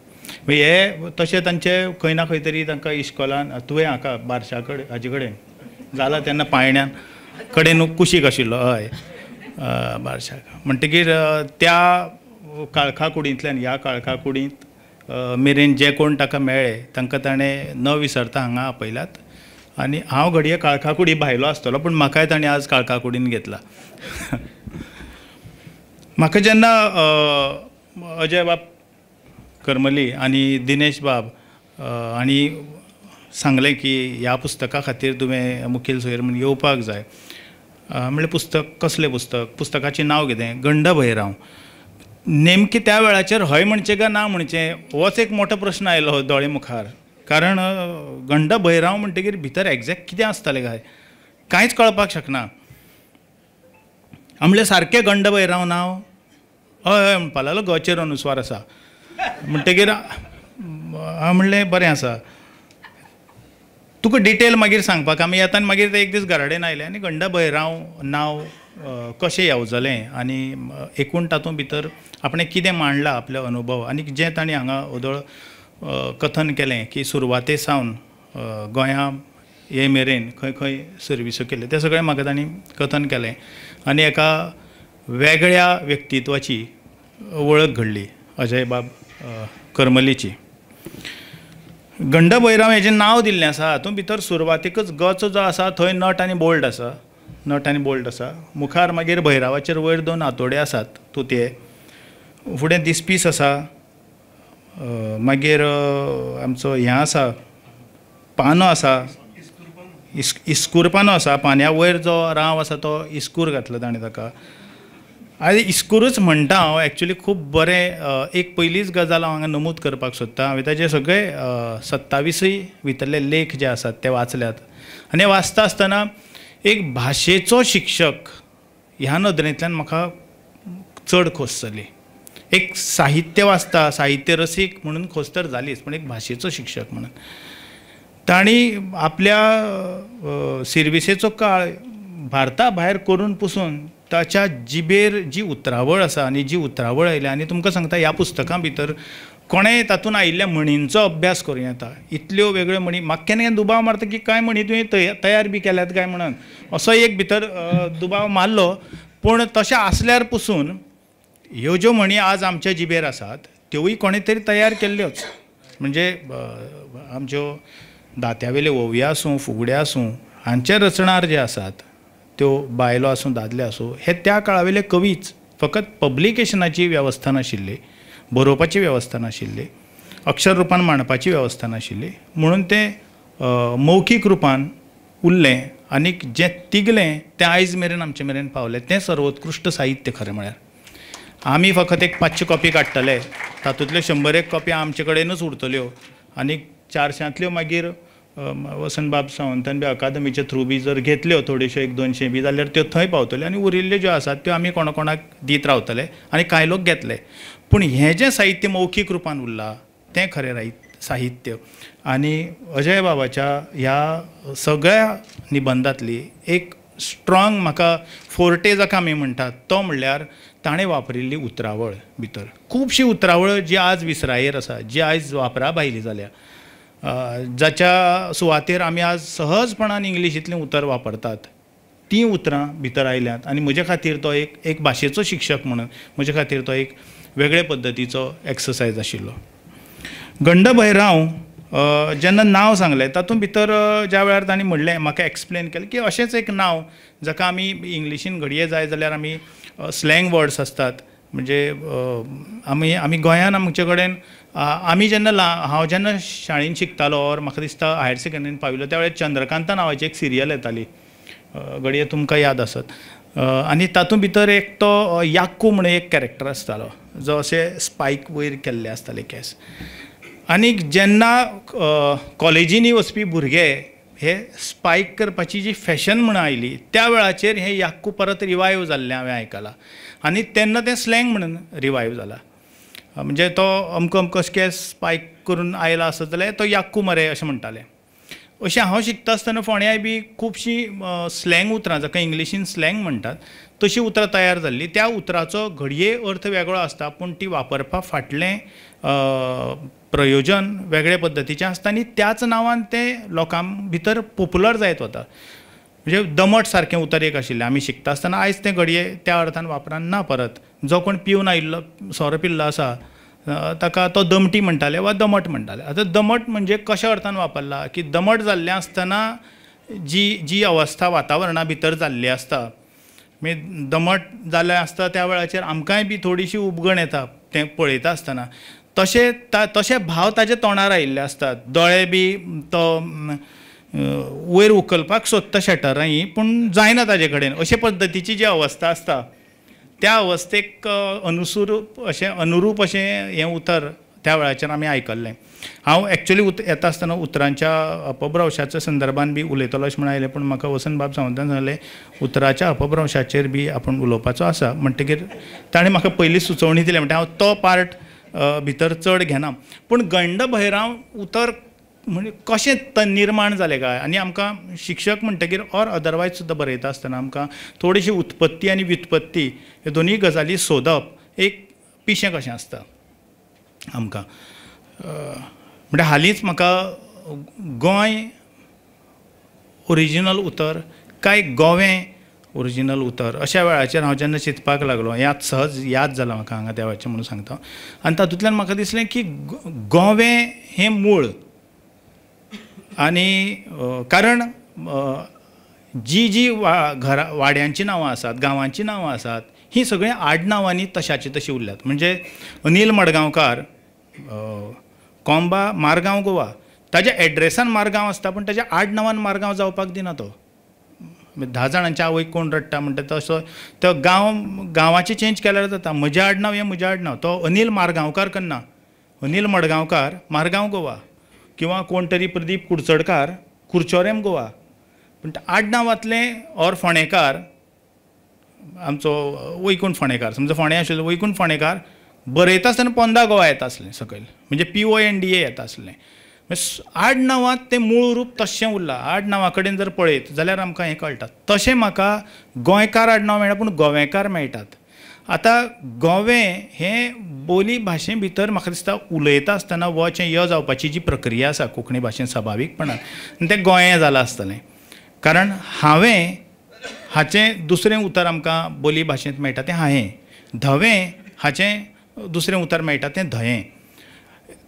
हे तशें तांचे खंय ना खंय तरी तांकां इश्कोलान तुवें हाका बारशा कडेन हाजे कडेन जाला तेन्ना पायण्यान कडेन कुशीक आशिल्लो हय बारशाक, म्हणटकीर त्या काळखा कुडींतल्यान ह्या काळखा कुडींत मेरेन जे कोण ताका मेळ्ळे तांकां ताणें न विसरता हांगा आपयल्यात. आनी हांव घडये काळखा कुडी भायलो आसतलो पूण म्हाकाय ताणें आज काळखा कुडीन घेतला. म्हाका जेन्ना अजय बाब करमली आनी दिनेश बाब आनी सांगलें की ह्या पुस्तका खातीर तुवें मुखेल सोयर म्हूण येवपाक जाय, म्हणलें पुस्तक कसलें पुस्तक, पुस्तकाचें नांव कितें, गंडभैरांव. नेमकें त्या वेळाचेर हय म्हणचें काय ना म्हणचें होच एक मोठो प्रश्न आयलो दोळे मुखार, कारण गंडभैरांव म्हणटकीर भितर एग्जॅक्ट कितें आसतलें काय कांयच कळपाक शकना. म्हणलें सारकें गंडभैरांव नांव, हय हय म्हणपाक लागलो, गचेर अनुस्वार आसा. म्हणटकीर हांव म्हणलें बरें आसा, तुका डिटेल मागीर सांगपाक आमी येता. आनी मागीर ते एक दीस घरा कडेन आयले आनी गंडभैरांव नांव कशें येवजलें आनी एकूण तातूंत भितर आपणें कितें मांडलां आपलो अनुभव आनी जें तांणी हांगा ओदोळ कथन केलें की सुरवाते सावन गोंया ये मेरेन खंय खंय सर्विसो केल्यो तें सगळें म्हाका तांणी कथन केलें आनी एका वेगळ्या व्यक्तित्वाची वळख घडली अजय बाब करमलीची. गंडभैरांव हेजें नांव दिल्लें आसा हातूंत भितर सुरवातीकच गच जो आसा थंय नट आनी बोल्ट आसा, नट आनी बोल्ट आसा, मुखार मागीर भैरावाचेर वयर 2 हातोडे आसात तुतये, फुडें दिसपीस आसा, मागीर आमचो हें आसा पानो आसा, इस्कूर पानो आसा, पान्या वयर जो राव आसा तो इस्कूर घातला ताणें ताका. आनी इस्कूरूच म्हणटा हांव, एक्चुली खूब बरें एक पयलीच गजाल हांव हांगा नमूद करपाक सोदता. हांवें ताजे सगळे 27 भितरले लेख जे आसात ते वाचल्यात आनी वाचता आसतना एक भाशेचो शिक्षक ह्या नदरेंतल्यान म्हाका चड खोस जाली. एक साहित्य वाचता, साहित्य रसीक म्हणून खोस तर जालीच, पूण एक भाशेचो शिक्षक म्हणून तांणी आपल्या सिर्विसेचो काळ भारता भायर करून पसून ताच्या जिबेर जी उतरावळ आसा आनी जी उतरावळ आयल्या, आनी तुमकां सांगता ह्या पुस्तकां भितर कोणेंय तातूंत आयिल्ल्या म्हणींचो अभ्यास करूं येता. इतल्यो वेगळ्यो म्हणी, म्हाका केन्ना केन्ना दुबाव मारता की कांय म्हणी तुवें तयार बी केल्यात काय म्हणून असो एक भितर दुबाव मारलो. पूण तशें आसल्यार पसून ह्यो ज्यो म्हणी आज आमच्या जिबेर आसात त्योय कोणें तरी तयार केल्ल्योच. म्हणजे आमच्यो दात्यावेल्यो ओवयो आसूं, फुगड्यो आसूं, हांचे रचणार जे आसात त्यो बायलो आसूं दादले आसूं हे त्या काळावेले कवीच. फकत पब्लिकेशनाची वेवस्था नाशिल्ली, बरोवपाची वेवस्था नाशिल्ली, अक्षर रुपान मांडपाची वेवस्था नाशिल्ली, म्हणून तें मौखीक रुपान उरलें आनी जें तिगलें तें आयज मेरेन आमचे मेरेन पावलें. तें सर्वोत्कृश्ट साहित्य खरें म्हळ्यार. आमी फकत एक 500 कॉपी काडटले, तातूंतल्यो 100 कॉपी आमचे कडेनूच उरतल्यो आनी 400तल्यो मागीर वसंतबाब सावंतान बी अकादमीचे थ्रू बी जर घेतल्यो थोड्योश्यो 100-200 बी जाल्यार त्यो थंय पावतल्यो आनी उरिल्ल्यो ज्यो आसात त्यो आमी कोणा कोणाक दीत रावतले आनी कांय लोक घेतले. पूण हें जें साहित्य मौखीक रुपान उरलां तें खरें साहित्य. आनी अजय बाबाच्या ह्या सगळ्या निबंदांतली एक स्ट्रांग म्हाका फोर्टे जाका आमी म्हणटात तो म्हणल्यार ताणें वापरिल्ली उतरावळ. भितर खुबशी उतरावळ जी आज विसरायेर आसा, जी आयज वापरा भायली जाल्या. जाच्या सुवातेर आमी आज सहजपणान इंग्लिशींतलें उतर वापरतात तीं उतरां भितर आयल्यांत. आनी म्हजे खातीर तो एक एक भाशेचो शिक्षक म्हणून म्हजे खातीर तो एक वेगळे पद्दतीचो एक्सरसायज आशिल्लो. गंडभैरांव जेन्ना नांव सांगलें तातूंत भितर ज्या वेळार तांणी म्हणलें म्हाका एक्सप्लेन केलें की अशेंच एक नांव जाका आमी इंग्लिशीन घडये जाय जाल्यार आमी स्लँग वर्ड्स आसतात, म्हणजे आमी आमी गोंयान आमचे कडेन आमी जेन्ना हांव जेन्ना शाळेन शिकतालो ऑर म्हाका दिसता हायर सेकंडरीन पाविल्लो त्या वेळार चंद्रकांता नांवाची एक सिरियल येताली, घडये तुमकां याद आसत. आनी तातूंत भितर एक तो याक्कू म्हणून एक कॅरेक्टर आसतालो जो अशे स्पायक वयर केल्ले आसताले केंस. आनी जेन्ना कॉलेजींनी वचपी भुरगे हे स्पायक करपाची जी फॅशन म्हणून आयली त्या वेळाचेर हे याक्कू परत रिवायव जाल्लें हांवें आयकलां आनी तेन्ना तें स्लँग म्हणून रिवायव जाला. म्हणजे तो अमको अमको केंस स्पायक करून आयला आसत जाल्यार तो याक्कू मरे अशें म्हणटाले. अशें हांव शिकता आसतना फोंड्याय बी खुबशीं स्लँग उतरां जाका इंग्लिशीन स्लँग म्हणटात तशीं उतरां तयार जाल्लीं. त्या उतराचो घडये अर्थ वेगळो आसता पूण ती वापरपा फाटलें प्रयोजन वेगळे पद्दतीचें आसता आनी त्याच नांवान तें लोकां भितर पोपुलर जायत वता. म्हणजे दमट सारकें उतर एक आशिल्लें आमी शिकता आसतना, आयज तें घडये त्या अर्थान वापरान ना परत. जो कोण पिवन आयिल्लो सोरो पिल्लो आसा ताका तो दमटी म्हणटाले वा दमट म्हणटाले. आतां दमट म्हणजे कशा अर्थान वापरला की दमट जाल्लें आसतना जी जी अवस्था वातावरणा भितर जाल्ली आसता, मागीर दमट जाल्लें आसता त्या वेळाचेर आमकांय बी थोडीशी उबगण येता तें पळयता आसतना, तशें तशे भाव ताच्या तोंडार आयिल्ले आसतात, दोळे बी तो वयर उखलपाक सोदता शटरां ही पूण जायना ताजे कडेन, अशे पद्दतीची जी अवस्था आसता त्या अवस्थेक अनुसूर अशें अनुरूप अशें हें उतर त्या वेळाचेर आमी आयकल्लें. हांव एक्चुअली येता आसतना उतरांच्या अपभ्रंशाच्या संदर्भान बी उलयतलो अशें म्हण आयलें पूण म्हाका वसंत बाब सावंतान सांगलें उतराच्या अपभ्रंशाचेर बी आपूण उलोवपाचो आसा म्हणटकीर ताणें म्हाका पयलीं सुचोवणी दिली म्हणटा हांव तो पार्ट भितर चड घेना. पूण गंडभैरांव उतर म्हणजे कशें निर्माण जालें काय आनी आमकां शिक्षक म्हणटकीर ऑर अदरवायज सुद्दां बरयता आसतना आमकां थोडीशी उत्पत्ती आनी व्युत्पत्ती ह्यो दोनूय गजाली सोदप एक पिशें कशें आसता आमकां. म्हणल्यार हालींच म्हाका गोंय ओरिजिनल उतर काय गोवें ओरिजिनल उतर अशा वेळाचेर हांव जेन्ना चिंतपाक लागलो, याद सहज याद जाला म्हाका हांगा त्या वेळाचेर म्हणून सांगता, आनी तातूंतल्यान म्हाका दिसलें की गोवें हें मूळ आनी कारण जी जी घरा वाड्यांचीं नांवां आसात, गांवांचीं नांवां आसात हीं सगळीं आडनांवांनी तशाची तशी उरल्यात. म्हणजे अनिल मडगांवकार कोंबा मारगांव गोवा, ताज्या एड्रेसान मारगांव आसता पूण ताज्या आडनांवान मारगांव जावपाक दिना तो. 10 जाणांच्या आवयक कोण रडटा म्हणटा तसो तो गांव गांवाचें चेंज केल्यार जाता, म्हजें आडनांव हें म्हजें आडनांव, तो अनिल मारगांवकार करना, अनिल मडगांवकार मारगांव गोवा, किंवा कोण तरी प्रदीप कुडचडकार कुरचोरेम गोवा, पूण आडनांवांतलें ऑर फोंडेकार आमचो वैकुंठ फोंडेकार, समजा फोंड्या आशिल्लो वैकुंठ फोंडेकार बरयता आसतना पोंदा गोवा येता आसलें सकयल, म्हणजे PONDA येता आसलें. आडनांवांत तें मूळ रूप तशें उरलां. आडनांवा कडेन जर पळयत जाल्यार आमकां हें कळटा. तशें म्हाका गोंयकार आडनांव मेळटा पूण गोवेकार मेळटात. आतां गोवें हें बोली भाशे भितर म्हाका दिसता उलयता आसतना वचें य जावपाची जी प्रक्रिया आसा कोंकणी भाशेन सभावीकपणान तें गोंयें जालां आसतलें, कारण हांवें हाचें दुसरें उतर आमकां बोली भाशेंत मेळटा तें हांवें, धवें हाचें दुसरें उतर मेळटा तें धयें.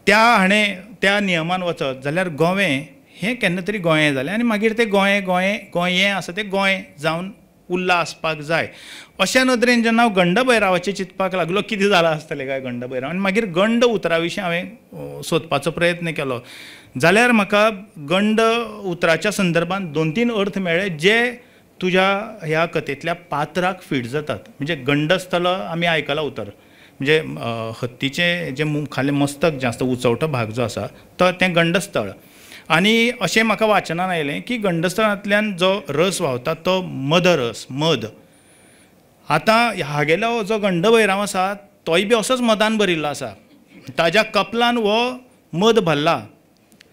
त्या हाणें त्या नियमान वचत जाल्यार गोवें हें केन्ना तरी गोंयें जालें आनी मागीर तें गोंयें गोंयें गोंयें आसा तें गोंय जावन उरलां आसपाक जाय. अशा नदरेन जेन्ना हांव गंडभैरावाचें चिंतपाक लागलो कितें जालां आसतलें काय गंडभैराव, आनी मागीर गंड उतरा विशीं हांवें सोदपाचो प्रयत्न केलो जाल्यार म्हाका गंड उतराच्या संदर्भान 2-3 अर्थ मेळ्ळे जे तुज्या ह्या कथेंतल्या पात्राक फीट जातात. म्हणजे गंडस्थल आमी आयकलां उतर, म्हणजे हत्तीचें जें मुखाल्लें मस्तक जें आसता उंचवटो भाग जो आसा तो तें गंडस्थळ. आनी अशें म्हाका वाचनान आयलें की गंडस्थळांतल्यान जो रस व्हांवता तो मदरस, मद. आतां हागेलो जो गंडभैरांव आसा तोय बी असोच मदान भरिल्लो आसा, ताज्या कपलान हो मद भरला,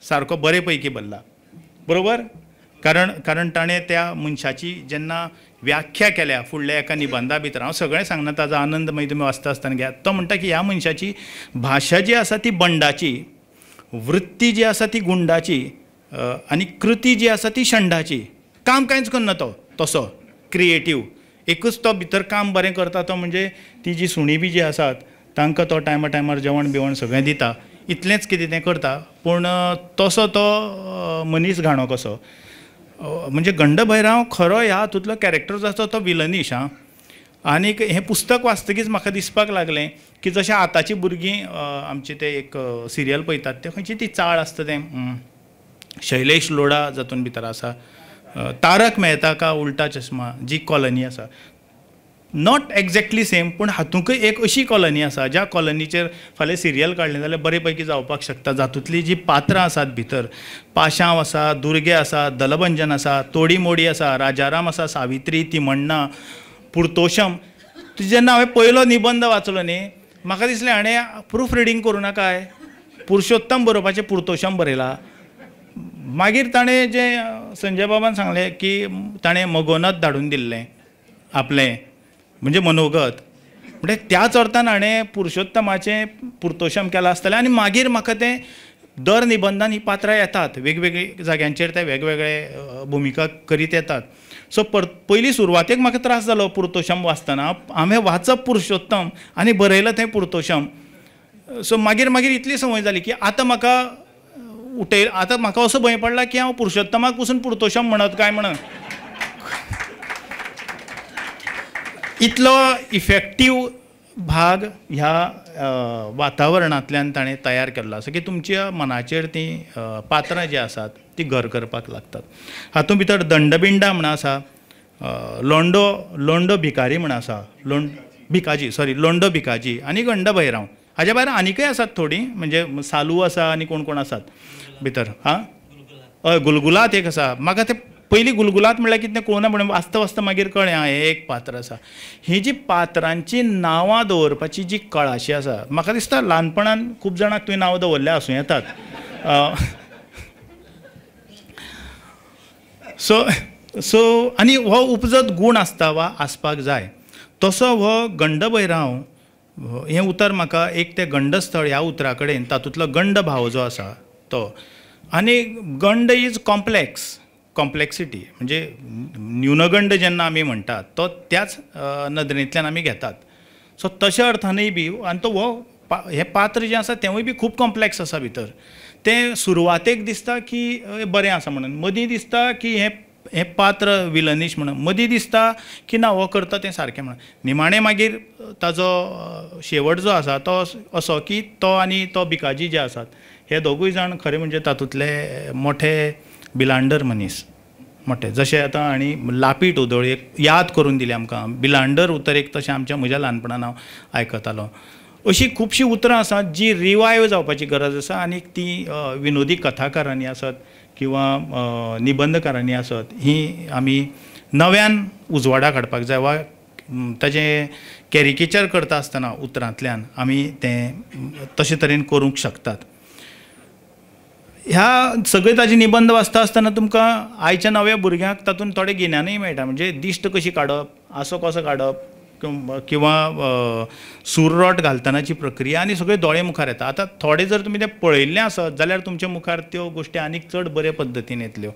सारको बरे पैकी भरला, बरोबर. कारण कारण ताणें त्या मनशाची जेन्ना व्याख्या केल्या फुडल्या एका निबंधा भितर, हांव सगळें सांगना, ताजो आनंद मागीर तुमी वाचता आसतना घेयात. तो म्हणटा की ह्या मनशाची भाशा जी आसा ती बंडाची, वृत्ती जी आसा ती गुंडाची आनी कृती जी आसा ती षंडाची. काम कांयच करना तो, तसो क्रिएटीव एकूच तो भितर काम बरें करता तो म्हणजे ती जी सुणी बी जी आसात तांकां तो टायमा टायमार जेवण बिवण सगळें दिता, इतलेंच कितें तें करता. पूण तसो तो मनीस घाणो कसो. म्हणजे गंडभैरांव खरो ह्या हातूंतलो कॅरेक्टर जो आसा तो विलनीश. आं, आनीक हें पुस्तक वाचतकीच म्हाका दिसपाक लागलें की जशें आतांची भुरगीं आमचें तें एक सिरियल पळयतात तें खंयची ती चाळ आसता तें शैलेश लोढा जातून भितर आसा, तारक मेहता का उल्टा चश्मा जी कॉलनी आसा, not exactly same पूण हातूंकय एक अशी कॉलनी आसा ज्या कॉलनीचेर फाल्यां सिरियल काडलें जाल्यार बरे पैकी जावपाक शकता. जातूंतली जी पात्रां आसात भितर, पाशांव आसा, दुर्गे आसा, दलभंजन आसा, तोडी मोडी आसा, राजाराम आसा, सावित्री, तिमण्णा, पुर्तोशम. जेन्ना हांवें पयलो निबंद वाचलो न्ही म्हाका दिसलें हाणें प्रूफ रिडींग करूं नाकाय, पुरुषोत्तम बरोवपाचें पुर्तोशम बरयला. मागीर ताणें जें संजय बाबान सांगलें की ताणें मगोनत धाडून दिल्लें आपलें म्हणजे मनोगत, म्हणजे त्याच अर्थान हाणें पुरुषोत्तमाचें पुर्तोशम केलां आसतलें. आनी मागीर म्हाका तें दर निबंदान ही पात्रां येतात, वेगवेगळी जाग्यांचेर ते वेगवेगळे भुमिका करीत येतात. सो पयलीं सुरवातेक म्हाका त्रास जालो पुर्तोशम वाचतना, हांवें वाचप पुरुषोत्तम आनी बरयलां तें पुर्तोशम. सो मागीर मागीर इतली संवय जाली की आतां म्हाका उठय, आतां म्हाका असो भंय पडला की हांव पुरुषोत्तमाक पसून पुर्तोशम म्हणत काय म्हणून. इतलो इफेक्टीव भाग ह्या वातावरणांतल्यान ताणें तयार केल्लो आसा की तुमच्या मनाचेर तीं पात्रां जीं आसात तीं घर करपाक लागतात. हातूंत भितर दंडबिंडा म्हण आसा, लोंडो लोंडो भिकारी म्हण आसा, भिकाजी सॉरी लोंडो भिकाजी आनी गंडभैरांव. हाज्या भायर आनीकय आसात थोडीं, म्हणजे सालू आसा आनी कोण कोण आसात भितर. आं, हय, गुलगुलात एक आसा. म्हाका तें पयलीं गुलगुलात म्हणल्यार कितें कळना, पूण वाचता वाचता मागीर कळ्ळें आं हें एक पात्र आसा. ही जी पात्रांची नांवां दवरपाची जी कळाशी आसा, म्हाका दिसता ल्हानपणान खूब जाणांक तुवें नांवां दवरल्या आसूं येतात. सो सो आनी हो उपजत गूण आसता वा आसपाक जाय. तसो हो गंडभैरांव हें उतर म्हाका एक तें गंडस्थळ ह्या उतरा कडेन तातूंतलो गंड भाव जो आसा तो, आनी गंड is complex, complexity म्हणजे न्यूनगंड जेन्ना आमी म्हणटात तो त्याच नदरेंतल्यान आमी घेतात. सो तशा अर्थानूय बी आनी तो हो हें पात्र जें आसा तेंवूय बी खूब कॉम्प्लेक्स आसा भितर. तें सुरवातेक दिसता की बरें आसा म्हणून, मदीं दिसता की हें हें पात्र विलनीश म्हणून, मदीं दिसता की ना हो करता तें सारकें म्हणून, निमाणें मागीर ताजो शेवट जो आसा तो असो की तो आनी तो भिकाजी जे आसात हे दोगूय जाण खरें म्हणजे तातूंतले मोठे बिलांडर मनीस, मोठे. जशें आतां आनी लापीट उदळ एक याद करून दिली आमकां, बिलांडर उतर एक तशें आमच्या म्हज्या ल्हानपणान हांव आयकतालो. अशीं खुबशीं उतरां आसात जी रिवायव जावपाची गरज आसा आनी ती विनोदी कथाकारांनी आसत किंवा निबंदकारांनी आसत ही आमी नव्यान उजवाडाक हाडपाक जाय वा ताजें कॅरिकेचर करता आसतना उतरांतल्यान आमी तें तशे तरेन करूंक शकतात. ह्या सगळे ताजे निबंद वाचता आसतना तुमकां आयच्या नव्या भुरग्यांक तातूंत थोडें गिन्यानूय मेळटा, म्हणजे दिश्ट कशी काडप, आसो कसो काडप किंवा सूररोट घालतनाची प्रक्रिया आनी सगळे दोळे मुखार येता. आतां थोडे जर तुमी तें पळयल्लें आसत जाल्यार तुमच्या मुखार त्यो गोश्टी आनीक चड बरे पद्दतीन येतल्यो.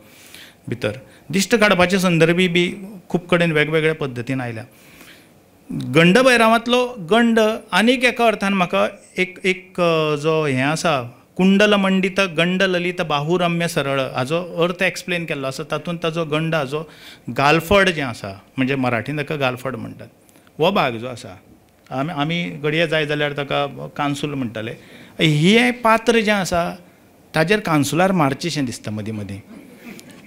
भितर दिश्ट काडपाचे संदर्भी बी खूब कडेन वेगवेगळ्या पद्दतीन आयल्या. गंडभैरावांतलो गंड आनीक एका अर्थान म्हाका एक एक जो हें आसा कुंडलमंडित गंड ललित बाहुरम्य सरळ हाजो अर्थ एक्सप्लेन केल्लो आसा. तातूंत ताजो गंड हाजो गालफड जें आसा, म्हणजे मराठीन ताका गालफड म्हणटात, हो भाग जो आसा आमी आमी घडये जाय जाल्यार ताका कानसूल म्हणटाले. हें पात्र जें आसा ताजेर कानसुलार मारचेंशें दिसता मदीं मदीं,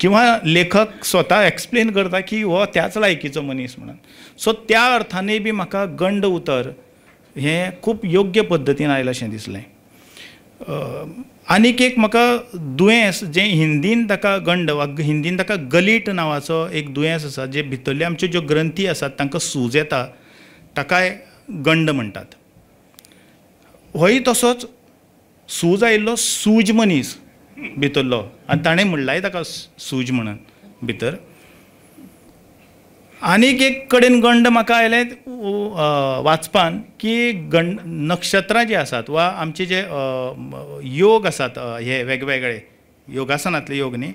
किंवा लेखक स्वता एक्सप्लेन करता की हो त्याच लायकीचो मनीस म्हणून. सो त्या अर्थानूय बी म्हाका गंड उतर हें खूब योग्य पद्दतीन आयलां शें दिसलें. आनीक एक म्हाका दुयेंस जें हिंदीन ताका गंड वा हिंदीन ताका गलीट नांवाचो एक दुयेंस आसा, जे भितरल्यो आमच्यो ज्यो ग्रंथी आसात तांकां सूज येता ताकाय गंड म्हणटात. होय तसोच सूज आयिल्लो सूज मनीस भितरलो आनी ताणें म्हणलाय ताका सूज म्हणून भितर. आनीक एक कडेन गंड म्हाका आयलें वाचपान की गंड नक्षत्रां जीं आसात वा आमचे जे योग आसात हे वेगवेगळे योगासनांतले योग न्ही,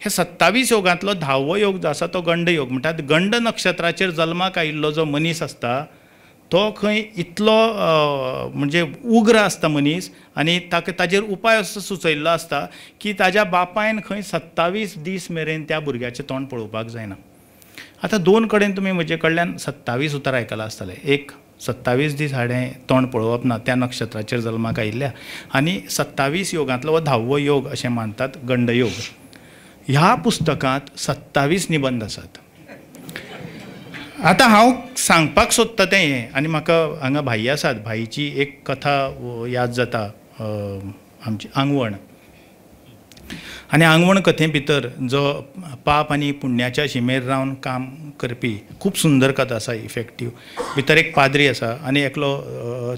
हे 27 योगांतलो 10वो योग जो आसा तो गंड योग म्हणटात. गंड नक्षत्राचेर जल्माक आयिल्लो जो मनीस आसता तो खंय इतलो म्हणजे उग्र आसता मनीस आनी ताका ताजेर उपाय असो सुचयल्लो आसता की ताज्या बापायन खंय 27 दीस मेरेन त्या भुरग्याचें तोंड पळोवपाक जायना. आतां दोन कडेन तुमी म्हजे कडल्यान 27 उतर आयकलां आसतलें. एक 27 दीस हाणें तोंड पळोवप ना त्या नक्षत्राचेर जल्माक आयिल्ल्या, आनी 27 योगांतलो हो 10वो योग अशें मानतात गंडयोग. ह्या पुस्तकांत 27 निबंद आसात. आतां हांव सांगपाक सोदता तें हें, आनी म्हाका हांगा भाई आसात, भाईची एक कथा याद जाता, आमची आंगवण. आनी आंगवण कथे भितर जो पाप आनी पुण्याच्या शिमेर रावन काम करपी खूब सुंदर कथा आसा, इफेक्टीव. भितर एक पाद्री आसा आनी एकलो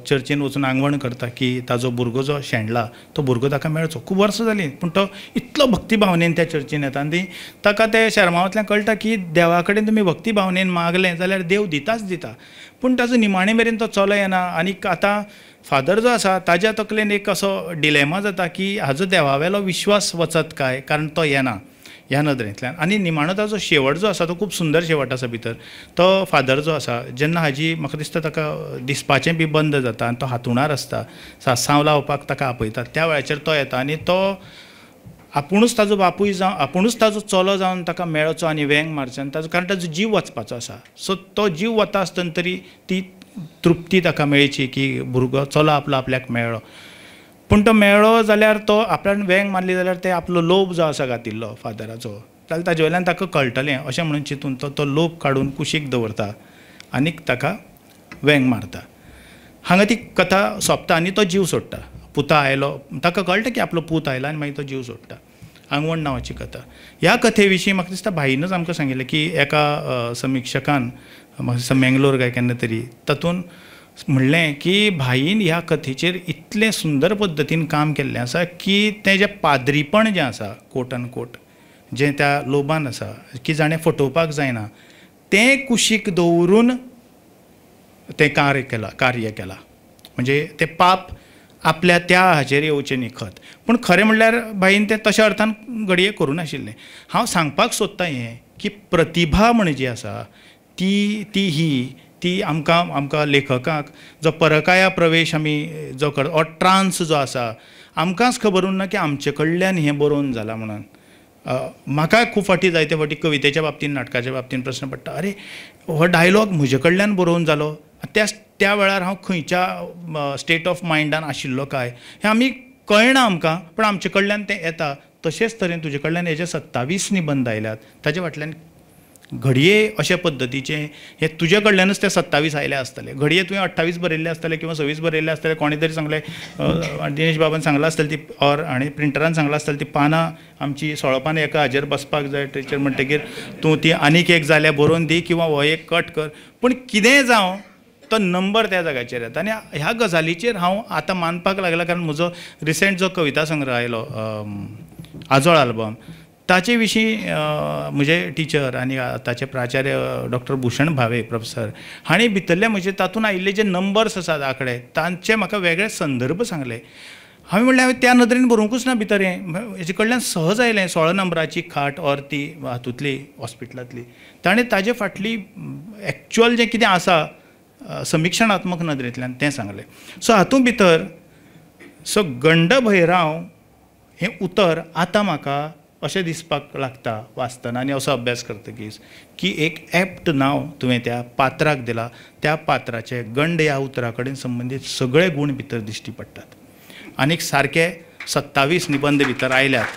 चर्चीन वचून आंगवण करता की ताजो भुरगो जो शेणला तो भुरगो ताका मेळचो. खूब वर्सां जालीं पूण तो इतलो भक्ती भावनेन त्या चर्चीन येता आनी ताका ते शेर्मांवांतल्यान कळटा की देवा कडेन तुमी भक्ती भावनेन मागलें जाल्यार देव दिताच दिता. पूण ताजो निमाणे मेरेन तो चलो येना आनी आतां फादर जो आसा ताज्या तकलेन एक असो डिलेमा जाता की हाजो देवावेलो विश्वास वचत काय, कारण तो येना ह्या नदरेंतल्यान. आनी निमाणो ताजो शेवट जो आसा तो खूब सुंदर शेवट आसा. भितर तो फादर जो आसा जेन्ना हाजी म्हाका दिसता ताका दिसपाचें बी बंद जाता आनी तो हातुणार आसता, सासांव लावपाक ताका आपयतात, त्या वेळाचेर तो येता आनी तो आपुणूच ताजो बापूय जावन आपुणूच ताजो चलो जावन ताका मेळचो आनी वेंग मारचो आनी ताजो, कारण ताजो जीव वचपाचो आसा. सो तो जीव वता आसतना तरी ती तृप्ती ताका मेळची की भुरगो चलो आपलो आपल्याक मेळ्ळो. पूण तो मेळ्ळो जाल्यार तो आपल्यान वेंग मारली जाल्यार ते आपलो लोभ जो आसा घातिल्लो फादराचो जाल्यार ताजे वयल्यान ताका कळटलें अशें म्हणून चिंतून तो तो लोभ काडून कुशीक दवरता आनीक ताका वेंग मारता. हांगा ती कथा सोंपता आनी तो जीव सोडटा. पुता आयलो, ताका कळटा की आपलो पूत आयला आनी मागीर तो जीव सोडटा. आंगवण नांवाची कथा. ह्या कथे विशीं म्हाका दिसता भाईनूच आमकां सांगिल्लें की एका समिक्षकान म्हाका दिसता मेंगलोर काय केन्ना तरी तातूंत म्हणलें की भाईन ह्या कथेचेर इतलें सुंदर पद्दतीन काम केल्लें आसा की तें जें पाद्रीपण जें आसा कोट अन कोट जें त्या लोबान आसा की जाणें फटोवपाक जायना तें कुशीक दवरून तें कार्य केलां. म्हणजे तें पाप आपल्या त्या हाचेर येवचें न्ही खत. पूण खरें म्हणल्यार भाईन तें तशा अर्थान घडये करूं नाशिल्लें. हांव सांगपाक सोदतां हें की प्रतिभा म्हण जी आसा ती ती ही ती आमकां आमकां लेखकांक जो परकाया प्रवेश आमी जो कर ऑर ट्रान्स जो आसा आमकांच खबर उरना की आमचे कडल्यान हें बरोवन जालां म्हणून. म्हाका खूब फावटी जायते फावटी कवितेच्या बाबतीन नाटकाच्या बाबतीन प्रस्न पडटा, अरे हो डायलॉग म्हजे कडल्यान बरोवन जालो, त्या वेळार हांव खंयच्या स्टेट ऑफ मायंडान आशिल्लो काय हें आमी कळना आमकां, पूण आमचे कडल्यान तें येता. तशेंच तरेन तुजे कडल्यान हेजे 27 निबंद आयल्यात ताजे फाटल्यान घडये अशे पद्दतीचें हें तुजे कडल्यानूच ते 27 आयले आसतले. घडये तुवें 28 बरयल्ले आसतले किंवा 26 बरयल्ले आसतले, कोणें तरी सांगलें, दिनेश बाबान सांगलां आसतलें ती ऑर आनी प्रिंटरान सांगलां आसतलें ती पानां आमची 16 पानां एका हाजेर बसपाक जाय टिचर, म्हणटकीर तूं ती आनीक एक जाल्यार बरोवन दी किंवा हो एक कट कर. पूण कितेंय जावं तो नंबर त्या जाग्याचेर येता. आनी ह्या गजालीचेर हांव आतां मानपाक लागला, कारण म्हजो रिसेंट जो कविता संग्रह आयलो आजोळ आल्बम ताचे विशीं म्हजे टिचर आनी ताचे प्राचार्य डॉक्टर भूषण भावे प्रोफेसर हांणी भितरले म्हजे तातूंत आयिल्ले जे नंबर्स आसात आंकडे तांचे म्हाका वेगळे संदर्भ सांगले. हांवें म्हणलें हांवें त्या नदरेन बरोवंकूच ना भितर, हें हेजे कडल्यान सहज आयलें 16 नंबराची खाट ऑर ती हातूंतली हॉस्पिटलांतली. ताणें ताजे फाटली एक्चुअल जें कितें आसा समिक्षणात्मक नदरेंतल्यान तें सांगलें. सो हातूंत भितर सो गंडभैरांव हें उतर आतां म्हाका अशें दिसपाक लागता वाचतना आनी असो अभ्यास करतकीच की एक एप्ट नांव तुवें त्या पात्राक दिलां, त्या पात्राचे गंड ह्या उतरा कडेन संबंदीत सगळे गूण भितर दिश्टी पडटात. आनीक सारके 27 निबंद भितर आयल्यात.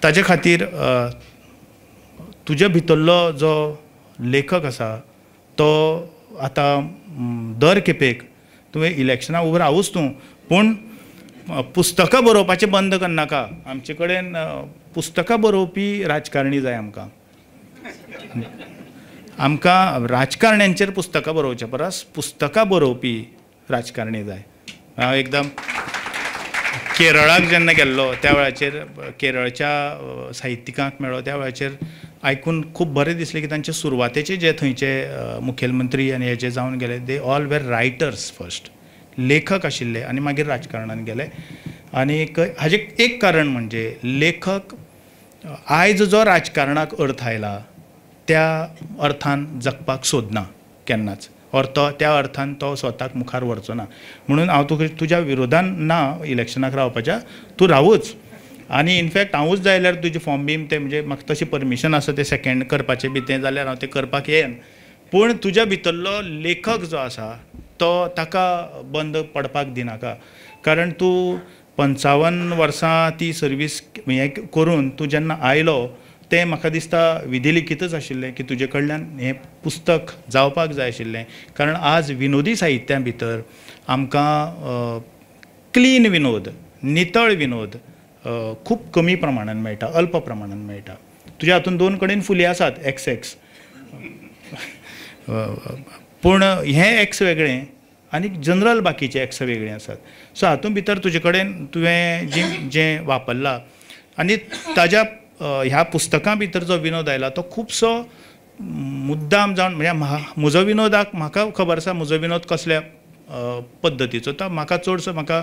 ताजे खातीर तुजे भितरलो जो लेखक आसा तो आतां दर खेपेक तुवें इलेक्शनाक उबो रावूच तूं, पूण पुस्तकां बरोवपाचें बंद करनाका. आमचे कडेन पुस्तकां बरोवपी राजकारणी जाय आमकां. आमकां राजकारण्यांचेर पुस्तकां बरोवचे परस पुस्तकां बरोवपी राजकारणी जाय. हांव एकदम केरळाक जेन्ना गेल्लो त्या वेळाचेर केरळच्या साहित्यिकांक मेळ्ळो, त्या वेळाचेर आयकून खूब बरें दिसलें की तांचे सुरवातेचे जे थंयचे मुखेलमंत्री आनी हे जे जावन गेले they all were writers first, लेखक आशिल्ले आनी मागीर राजकारणान गेले. आनी हाजें एक कारण म्हणजे लेखक आयज जो राजकारणाक अर्थ आयला त्या अर्थान जगपाक सोदना केन्नाच, और तो त्या अर्थान तो स्वताक मुखार व्हरचो ना. म्हणून हांव तुका तुज्या विरोधान ना इलेक्शनाक रावपाच्या, तूं रावूच. आनी इनफॅक्ट हांवूच जाय जाल्यार तुजें फॉर्म बीम तें म्हणजे म्हाका तशें परमिशन आसा तें सेकेंड करपाचें बी तें जाल्यार हांव तें करपाक येन, पूण तुज्या भितरलो लेखक जो आसा तो ताका बंद पडपाक दिनाका. कारण तूं 55 वर्सां ती सर्वीस हें करून तूं जेन्ना आयलो तें म्हाका दिसता विधिलिखीतच आशिल्लें की तुजे कडल्यान हें पुस्तक जावपाक जाय आशिल्लें. कारण आज विनोदी साहित्या भितर आमकां क्लीन विनोद, नितळ विनोद खूब कमी प्रमाणान मेळटा, अल्प प्रमाणान मेळटा. तुज्या हातून 2 कडेन फुली आसात एक्स एक्स, पूण हें एक्स वेगळें आनी जनरल बाकीचे एक्स वेगळे आसात. सो हातूंत भितर तुजे कडेन तुवें जें जें वापरलां आनी ताज्या ह्या पुस्तकां भितर जो विनोद आयला तो खुबसो मुद्दाम जावन म्हणजे म्हजो विनोदाक म्हाका खबर आसा म्हजो विनोद कसल्या पद्दतीचो, तो म्हाका चडसो म्हाका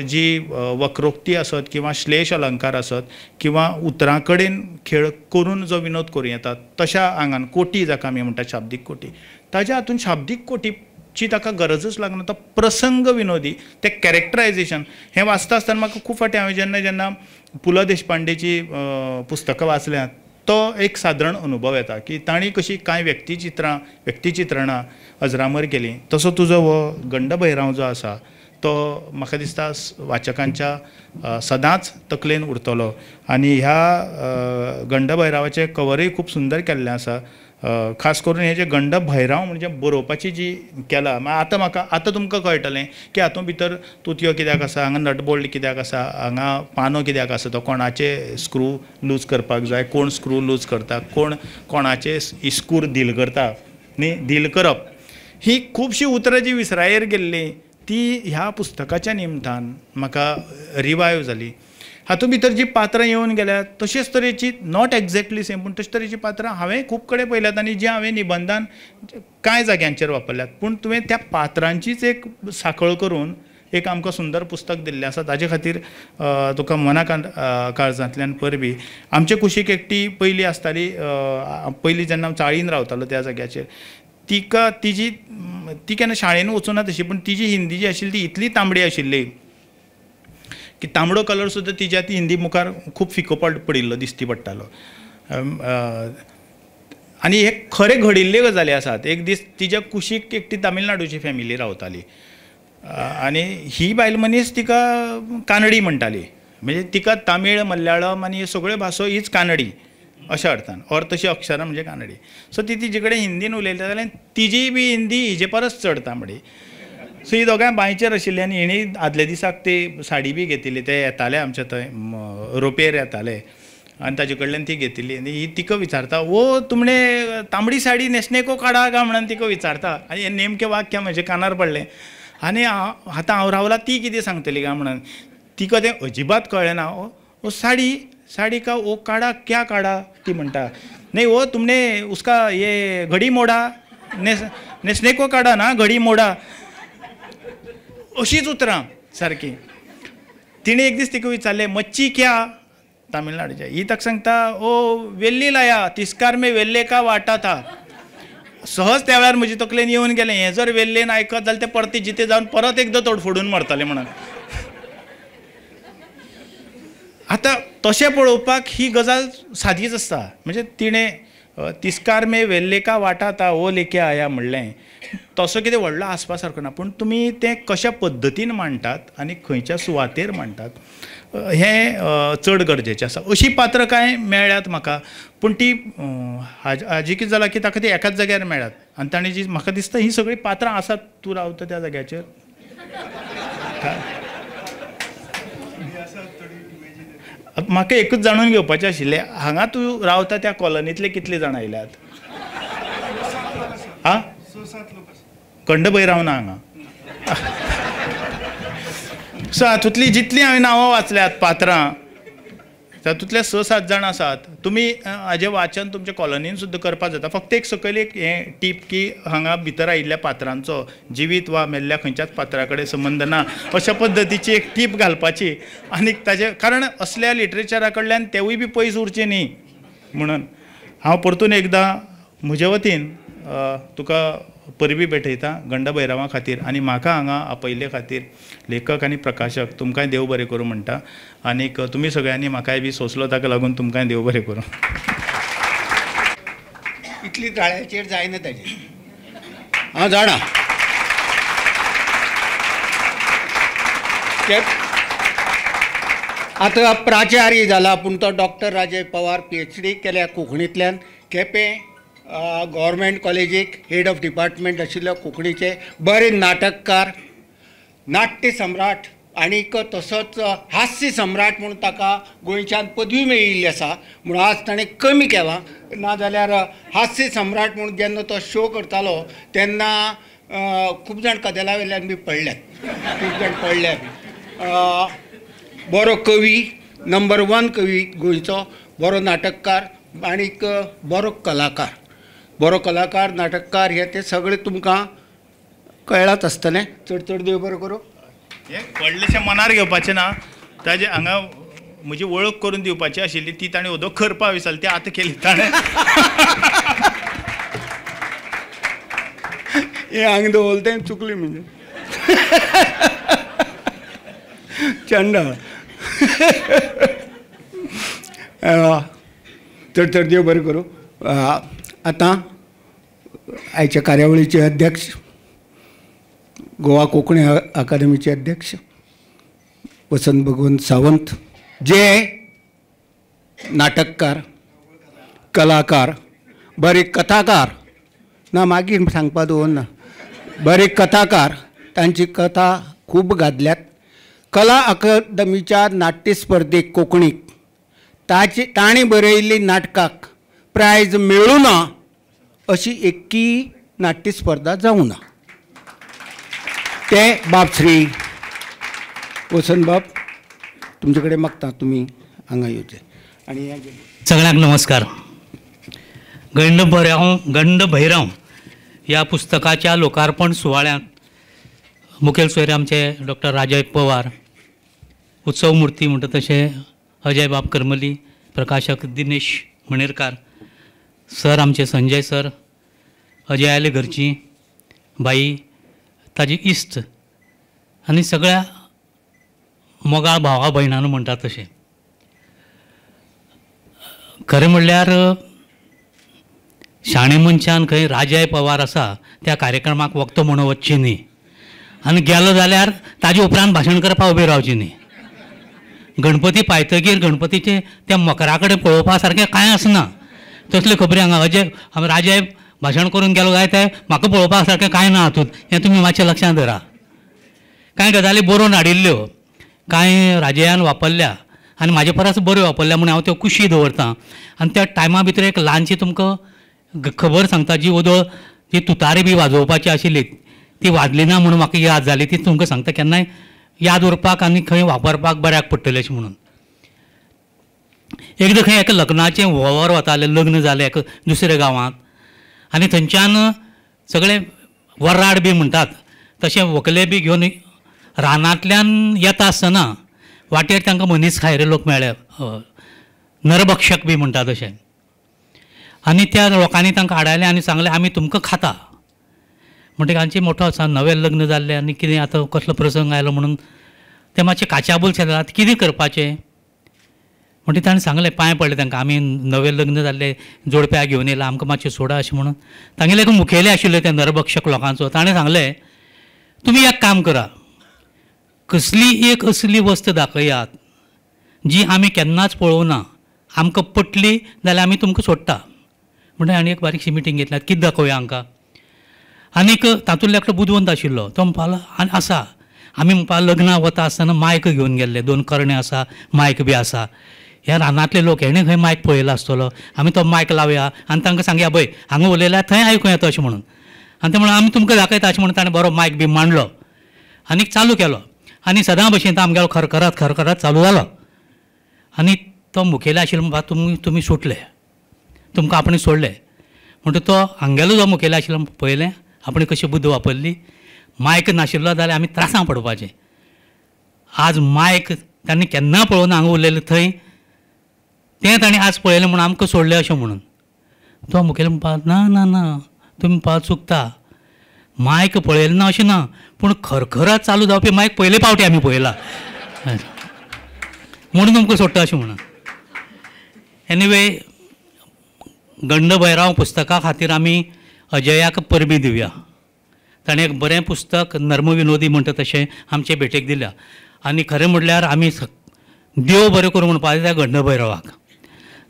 जी वक्रोक्ती आसत किंवा श्लेश अलंकार आसत किंवा उतरां कडेन खेळ करून जो विनोद करूं येता तशा आंगान कोटी जाका आमी म्हणटा शाब्दीक कोटी, ताज्या हातून शाब्दीक कोटीची ताका गरजच लागना. तो प्रसंग विनोदी तें कॅरेक्टरायजेशन हें वाचता आसतना म्हाका खूब फावटी हांवें जेन्ना जेन्ना पु ल देशपांडेची पुस्तकां वाचल्यांत तो एक सादारण अनुभव येता की तांणी कशी कांय व्यक्तिचित्रां व्यक्तिचित्रणां अजरामर केलीं. तसो तुजो हो गंडभैरांव जो आसा तो म्हाका दिसता वाचकांच्या सदांच तकलेन उरतलो. आनी ह्या गंडभैरावाचें कवरूय खूब सुंदर केल्लें आसा. खास करून हे जे गंडभैरांव म्हणजे बरोवपाची जी केला, आतां म्हाका आतां तुमकां कळटलें की हातूंत भितर तुतयो कित्याक आसा, हांगा नटबोल्ट कित्याक आसा, हांगा पानो कित्याक आसा, तो कोणाचे स्क्रू लूज करपाक जाय, कोण स्क्रू लूज करता, कोण कोणाचे इस्कूर धील करता, न्ही धील करप, ही खुबशीं उतरां जी विसरायेर गेल्लीं ती ह्या पुस्तकाच्या निमतान म्हाका रिवायव जाली. हातूंत भितर जी पात्रां येवन गेल्यात तशेंच तरेची not exactly same पूण तशे तरेची पात्रां हांवें खूब कडेन पळयल्यात आनी जी हांवें निबंदान कांय जाग्यांचेर वापरल्यात, पूण तुवें त्या पात्रांचीच एक सांखळ करून एक आमकां सुंदर पुस्तक दिल्लें आसा. ताजे खातीर तुका मना काळजांतल्यान परबी. आमचे कुशीक एकटी पयलीं आसताली, पयलीं जेन्ना हांव चाळीन रावतालो त्या जाग्याचेर, तिका तिजी ती केन्ना शाळेन वचूना तशी, पूण तिजी हिंदी जी आशिल्ली ती इतली तांबडी आशिल्ली की तांबडो कलर सुद्दां तिज्या ती हिंदी मुखार खूब फिको पडिल्लो दिश्टी पडटालो. आनी हे खरें घडिल्ल्यो गजाली आसात. एक दीस तिज्या कुशीक एकटी तामिळनाडूची फॅमिली रावताली आनी ही बायल मनीस तिका कानडी म्हणटाली, म्हणजे तिका तामीळ मल्याळम आनी सगळ्यो भासो हीच कानडी अशा अर्थान, और तशी अक्षरां म्हणजे कानडी. सो ती तिजे कडेन हिंदीन उलयता जाल्यार तिजीय बी हिंदी हिजे परस चड तांबडी. सो ही दोगांय बांयचेर आशिल्ली आनी हिणी आदल्या दिसाक ती साडी बी घेतिल्ली, ते येताले आमच्या थंय रोपेर येताले आनी ताजे कडल्यान ती घेतिल्ली. आनी ही तिका विचारता, ओ तुमणे तांबडी साडी न्हेसणे को काडा काय म्हणून तिका विचारता. आनी हें नेमकें वाक्य म्हज्या कानार पडलें आनी आतां हांव रावला ती कितें सांगतली काय म्हणून तिका तें अजिबात कळ्ळें ना. ओ साडी साडी का ओ काडा क्या काडा ती म्हणटा, नाही ओ तुमने उसका ये घडी मोडा नेसणे को काडा ना घडी मोडा, अशीच उतरां सारकी. तिणें एक दीस तिका विचारलें मच्छी क्या तामिळनाडूच्या, ही ताका सांगता ओ वेल्ली लाया तिस्कार में वेल्ले का वाटा था. सहज त्या वेळार म्हजी तकलेन येवन गेलें हें जर वेल्लेन आयकत जाल्यार तें परतें जितें जावन परत एकदां तोडफोडून मरतलें म्हणून. आतां तशें पळोवपाक ही गजाल सादीच आसता, म्हणजे तिणें तिस्कार में वेल्ले का वाटा था ओ लेके आया म्हणलें, तसो कितें व्हडलो आसपा सारको ना, पूण तुमी तें कशा पद्दतीन मांडटात आनी खंयच्या सुवातेर मांडटात हें चड गरजेचें आसा. अशीं पात्रां कांय मेळ्ळ्यात म्हाका, पूण ती हाजी कितें जालां की ताका ती एकाच जाग्यार मेळ्ळ्यात आनी ताणें जी म्हाका दिसता हीं सगळीं पात्रां आसात तूं रावता त्या जाग्याचेर. म्हाका एकूच जाणून घेवपाचें आशिल्लें, हांगा तूं रावता त्या कॉलनींतले कितले जाण आयल्यात? आं, गंडभैरांव ना हांगा. सो हातूंतलीं जितलीं हांवें नांवां वाचल्यात पात्रां तातूंतले 6-7 जाण आसात. तुमी हाजें वाचन तुमच्या कॉलनीन सुद्दां करपाक जाता. फक्त एक सकयल एक हें टीप की हांगा भितर आयिल्ल्या पात्रांचो जिवीत वा मेल्ल्या खंयच्याच पात्रा कडेन संबंद ना अशा पद्दतीची एक टीप घालपाची आनी ताजे कारण असल्या लिटरेचरा कडल्यान तेवूय बी पयस उरचे न्ही म्हणून हांव परतून एकदां म्हजे वतीन तुका परबी भेटयता गंडभैरांवा खातीर आनी म्हाका हांगा आपयल्ले खातीर. लेखक आनी प्रकाशक तुमकांय देव बरें करूं म्हणटा आनीक तुमी सगळ्यांनी म्हाकाय बी सोंसलो ताका लागून तुमकांय देव बरें करूं. इतली ताळ्याचेर जायना ताजें हांव जाणा. आतां प्राचार्य जाला पूण तो डॉक्टर राजय पवार PhD केल्या कोंकणींतल्यान. केपें गव्हर्मेंट कॉलेजीक हेड ऑफ डिपार्टमेंट आशिल्लो कोंकणीचे. बरे नाटककार, नाट्य सम्राट आनीक तसोच हास्य सम्राट म्हूण ताका गोंयच्यान पदवी मेळिल्ली आसा. म्हूण आज ताणें कमी केलां, नाजाल्यार हास्य सम्राट म्हूण जेन्ना तो शो करतालो तेन्ना खूब जाण कदेला वयल्यान बी पडल्यात, खूब जाण पडल्यात. बरो कवी, नंबर 1 कवी गोंयचो, बरो नाटककार आनीक बरो कलाकार. बरो कलाकार, नाटककार हे ते सगळे तुमकां कळ्ळांच आसतलें. चड चड देव बरो करूं. हें व्हडलेशें मनार घेवपाचें ना. ताजें हांगा म्हजी वळख करून दिवपाची आशिल्ली ती ताणें ओदो करपा विसरली, ती आतां केली ताणें. हें हांगा दवरलें तें चुकलें म्हणजे चंडाळ. चड चड देव बरें करूं. आतां आयच्या कार्यावळीचे अध्यक्ष, गोवा कोंकणी अकादमीचे अध्यक्ष वसंत भगवंत सावंत, जे नाटककार, कलाकार, बरे कथाकार, ना मागीर सांगपा दवरना, बरे कथाकार, तांची कथा खूब गाजल्यात. कला अकादमीच्या नाट्य स्पर्धेक कोंकणीक ताची ताणें बरयल्ली नाटकाक प्रायज मेळूं ना अशी एकी नाट्य स्पर्धा जावं ना. ते बाब श्री वसंत बाब तुमचे कडेन मागता तुमी हांगा येवचे. आनी सगळ्यांक नमस्कार. गंडभैरांव ह्या पुस्तकाच्या लोकार्पण सुवाळ्यांत मुखेल सोयरे आमचे डॉक्टर राजय पवार, उत्सव मूर्ती म्हणटा तशें अजय बाब करमली, प्रकाशक दिनेश मणेरकार सर, आमचे संजय सर, अजयाले घरची बाई, ताजी इश्ट आनी सगळ्या मोगाळ भावा भयणांनो म्हणटा तशें. खरें म्हणल्यार शाणे मनशान खंय राजय पवार आसा त्या कार्यक्रमाक वक्तो म्हणून वचचें न्ही आनी गेलो जाल्यार ताजे उपरांत भाशण करपाक उबें रावचें न्ही. गणपती पायतगीर गणपतीचें त्या मकरा कडेन पळोवपा सारकें कांय आसना. तसल्यो खबरी हांगा अजय राजय भाशण करून गेलो काय ते म्हाका पळोवपा सारकें कांय ना हातूंत, हें तुमी मातशें लक्षांत धरा. कांय गजाली बरोवन हाडिल्ल्यो, कांय राजयान वापरल्या आनी म्हाजे परस बऱ्यो वापरल्या म्हूण हांव त्यो कुशी दवरतां. आनी त्या टायमा भितर एक ल्हानशी तुमकां खबर सांगता, जी ओदोळ जी तुतारी बी वाजोवपाची आशिल्ली ती वाजली ना म्हणून म्हाका याद जाली, ती तुमकां सांगता केन्नाय याद उरपाक आनी खंय वापरपाक बऱ्याक पडटलें अशें म्हणून. एकदां खंय एका लग्नाचें व्होवर वतालें, लग्न जालें एका दुसऱ्या गांवांत आनी थंयच्यान सगळे वराड बी म्हणटात तशें व्हंकले बी घेवन रानांतल्यान येता आसतना वाटेर तांकां मनीस खायरे लोक मेळ्ळे, नरभक्षक बी म्हणटा तशें. आनी त्या लोकांनी तांकां आडायलें आनी सांगलें आमी तुमकां खाता. म्हणटकीर हांचे मोठो आसा, नवें लग्न जाल्लें आनी कितें आतां कसलो प्रसंग आयलो म्हणून ते मातशें काचाबूल जालें, आतां कितें करपाचें. म्हणटकीर ताणें सांगलें, पांय पडले तांकां, आमी नवें लग्न जाल्ले जोडप्याक घेवन येयला, आमकां मातशें सोडा अशें म्हणून. तांगेले एक मुखेली आशिल्ले त्या नरभक्षक लोकांचो, ताणें सांगलें तुमी एक काम करा, कसली एक असली वस्त दाखयात जी आमी केन्नाच पळोवना, आमकां पटली जाल्यार आमी तुमकां सोडटा. म्हणटा आनी एक बारीकशी मिटींग घेतल्या, कितें दाखोवया हांकां. आनीक तातूंतलो एकटो बुदवंत आशिल्लो, तो म्हणपाक आनी आसा आमी म्हणपाक लग्नाक वता आसतना मायक घेवन गेल्ले, दोन करणे आसा, मायक बी आसा, ह्या रानांतले लोक हेणें खंय मायक पळयला आसतलो, आमी तो मायक लावया आनी तांकां सांगया पळय हांगा उलयल्यार थंय आयकूं येता अशें म्हणून. आनी ते म्हणून आमी तुमकां दाखयता अशें म्हणून ताणें बरो मायक बी मांडलो आनी चालू केलो आनी सदां भशेन तो आमगेलो खरखरत खरखरत चालू जालो. आनी तो मुखेली आशिल्लो म्हणपा तुमी सुटले, तुमकां आपणें सोडले. म्हणटकीर तो हांगेलो जो मुखेली आशिल्लो पळयलें आपणें कशी बुद्द वापरली. मायक नाशिल्लो जाल्यार आमी त्रासां पडपाचें. आज मायक तांणी केन्ना पळोवना हांगा उरलेलें थंय, तें ताणें आज पळयलें म्हणून आमकां सोडलें अशें म्हणून. तो मुखेली म्हणपा ना ना ना तुमी म्हणपा चुकता, मायक पळयलें ना अशें ना, पूण खरखरात चालू जावपी मायक पयले पावटी आमी पळयला म्हणून तुमकां सोडटा अशें म्हणून. एनिवे, गंडभैरांव पुस्तका खातीर आमी अजयाक परबीं दिवया. ताणें एक बरें पुस्तक नर्मविनोदी म्हणटा तशें आमचे भेटेक दिल्या. आनी खरें म्हणल्यार आमी देव बरें करूं म्हणपाचें त्या गंडभैरवाक,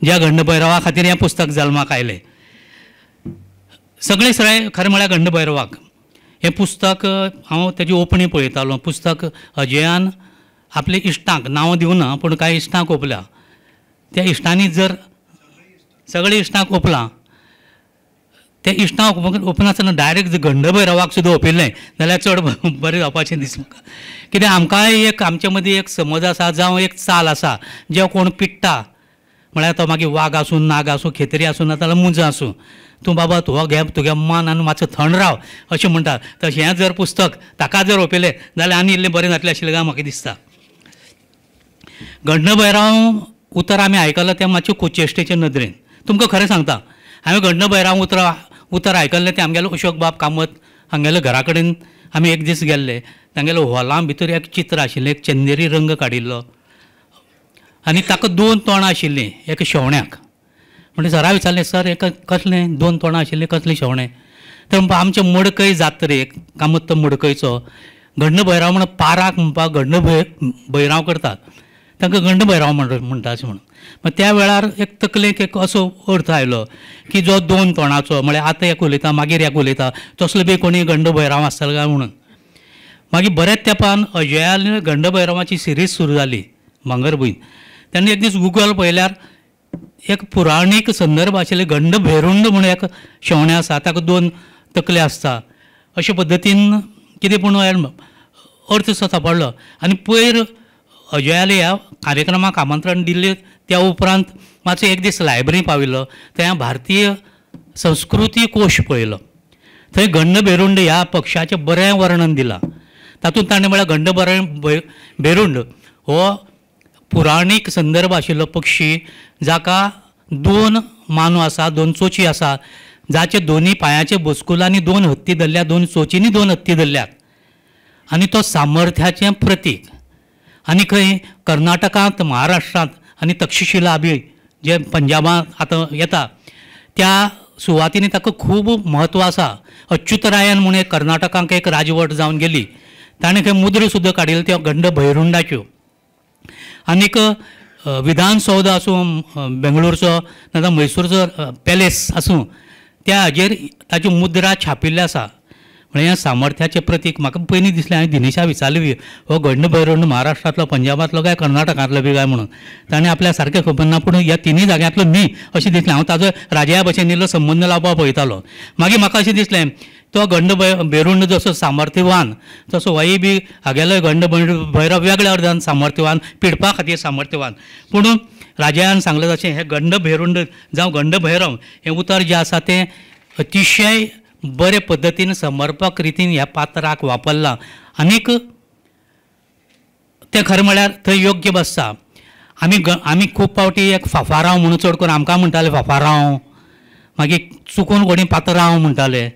ज्या गंडभैरवा खातीर हें पुस्तक जल्माक आयलें. सगळें सगळें खरें म्हळ्यार गंडभैरवाक हें पुस्तक हांव तेजी ओपणी पळयतालो. पुस्तक अजयान आपल्या इश्टांक नांवां दिवना पूण कांय इश्टांक ओपल्या. त्या इश्टांनी जर सगळे इश्टांक ओपलां, त्या इश्टांक ओपनासतना डायरेक्ट गंडभैरवाक सुद्दां ओपिल्लें जाल्यार चड बरें जावपाचें दिसता म्हाका. कित्याक आमकांय एक आमचे मदीं एक समज आसा जावं एक चाल आसा, जें कोण पिडटा म्हळ्यार तो मागीर वाग आसूं, नाग आसूं, खेत्री आसूं, ना जाल्यार मुंज आसूं, तूं बाबा तुका घे तुगे मान आनी मातसो थंड राव अशें म्हणटा. तशें हें जर पुस्तक ताका जर ओपिलें जाल्यार आनी इल्लें बरें जातलें आशिल्लें काय म्हाका दिसता. गंडभैरांव उतर आमी आयकलां तें मातशें कुचेश्टेचे नदरेन. तुमकां खरें सांगता, हांवें गंडभैरांव उतर आयकल्लें तें आमगेलो अशोक बाब कामत हांगेल्या घरा कडेन आमी एक दीस गेल्ले. तांगेल्या हॉला भितर एक चित्र आशिल्लें, एक चंदेरी रंग काडिल्लो आनी ताका दोन तोंडां आशिल्लीं एका शेवण्याक. म्हणजे सरा विचारलें, सर एक कसलें दोन तोंडां आशिल्लीं कसलें शेवणें? तर म्हणपा आमचे मडकय जात्रेक कामत तो मडकयचो गंडभैरांव म्हण पाराक म्हणपाक गंडभैरांव करतात, तांकां गंडभैरांव म्हणटा अशें म्हणून. मागीर त्या वेळार एक तकलेक एक असो अर्थ आयलो की जो दोन तोंडाचो म्हळ्यार आतां एक उलयता मागीर एक उलयता तसलो बी कोणी गंडभैरांव आसतलो काय म्हणून. मागीर बऱ्याच तेंपान अजयान गंडभैरावाची सिरीज सुरू जाली भांगरभूंय. तेन्ना एक दीस गुगल पळयल्यार एक पुराणीक संदर्भ आशिल्ले गंडभैरुंड म्हणून एक शेवणें आसा, ताका दोन तकले आसता अशे पद्दतीन कितें पूण अर्थ सो सापडलो. आनी पयर अजयाले ह्या कार्यक्रमाक आमंत्रण दिल्लें त्या उपरांत मातसो एक दीस लायब्ररी पाविल्लो, थंय भारतीय संस्कृती कोश पळयलो. थंय गंडभैरुंड ह्या पक्षाचें बरें वर्णन दिलां. तातूंत ताणें म्हळ्यार गंडभैरुंड हो पुराणीक संदर्भ आशिल्लो पक्षी जाका दोन मानो आसा, दोन चोची आसा, जाचे दोनी पांयाचे बोचकुलांनी दोन हत्ती धरल्या, दोन चोचींनी दोन हत्ती धरल्यात आनी तो सामर्थ्याचें प्रतीक. आनी खंय कर्नाटकांत, महाराष्ट्रांत आनी तक्षशिला बी जे पंजाबांत आतां येता त्या सुवातींनी ताका खूब म्हत्व आसा. अच्युतरायन म्हूण एक कर्नाटकांक एक राजवट जावन गेली, ताणें खंय मुद्रो सुद्दां काडिल्ल्यो त्यो गंडभैरुंडाच्यो. आनीक विधानसौध आसूं बेंगलोरचो नाजाल्यार म्हैसूरचो पॅलेस आसूं त्या हाजेर ताच्यो मुद्रा छापिल्ल्यो आसा. म्हळ्यार हें सामर्थ्याचें प्रतीक. म्हाका पयलीं दिसलें, हांवें दिनेशा विचारलें बी हो गंडभैरुंड महाराष्ट्रांतलो, पंजाबांतलो काय कर्नाटकांतलो बी काय म्हणून. ताणें आपल्या सारकें खबर ना, पूण ह्या तिनूय जाग्यांतलो न्ही अशें दिसलें. हांव ताजो राजया भशेन इल्लो संबंद लावपाक पळयतालो. मागीर म्हाका अशें दिसलें तो गंडभैरुंड जसो सामर्थ्यवान तसो होय बी हागेलो गंडभैरव वेगळ्या अर्दान सामर्थ्यवान, पिडपा खातीर सामर्थ्यवान. पूण राजयान सांगलें तशें हें गंडभैरुंड जावं गंडभैरव हें उतर जें आसा तें अतिशय बरे पद्दतीन समर्पक रितीन ह्या पात्राक वापरलां आनीक तें खरें म्हळ्यार थंय योग्य बसता. आमी खूब फावटी एक फाफारांव म्हणून चड करून आमकां म्हणटाले फाफारांव, मागीर चुकून कोणी पात्रांव म्हणटाले,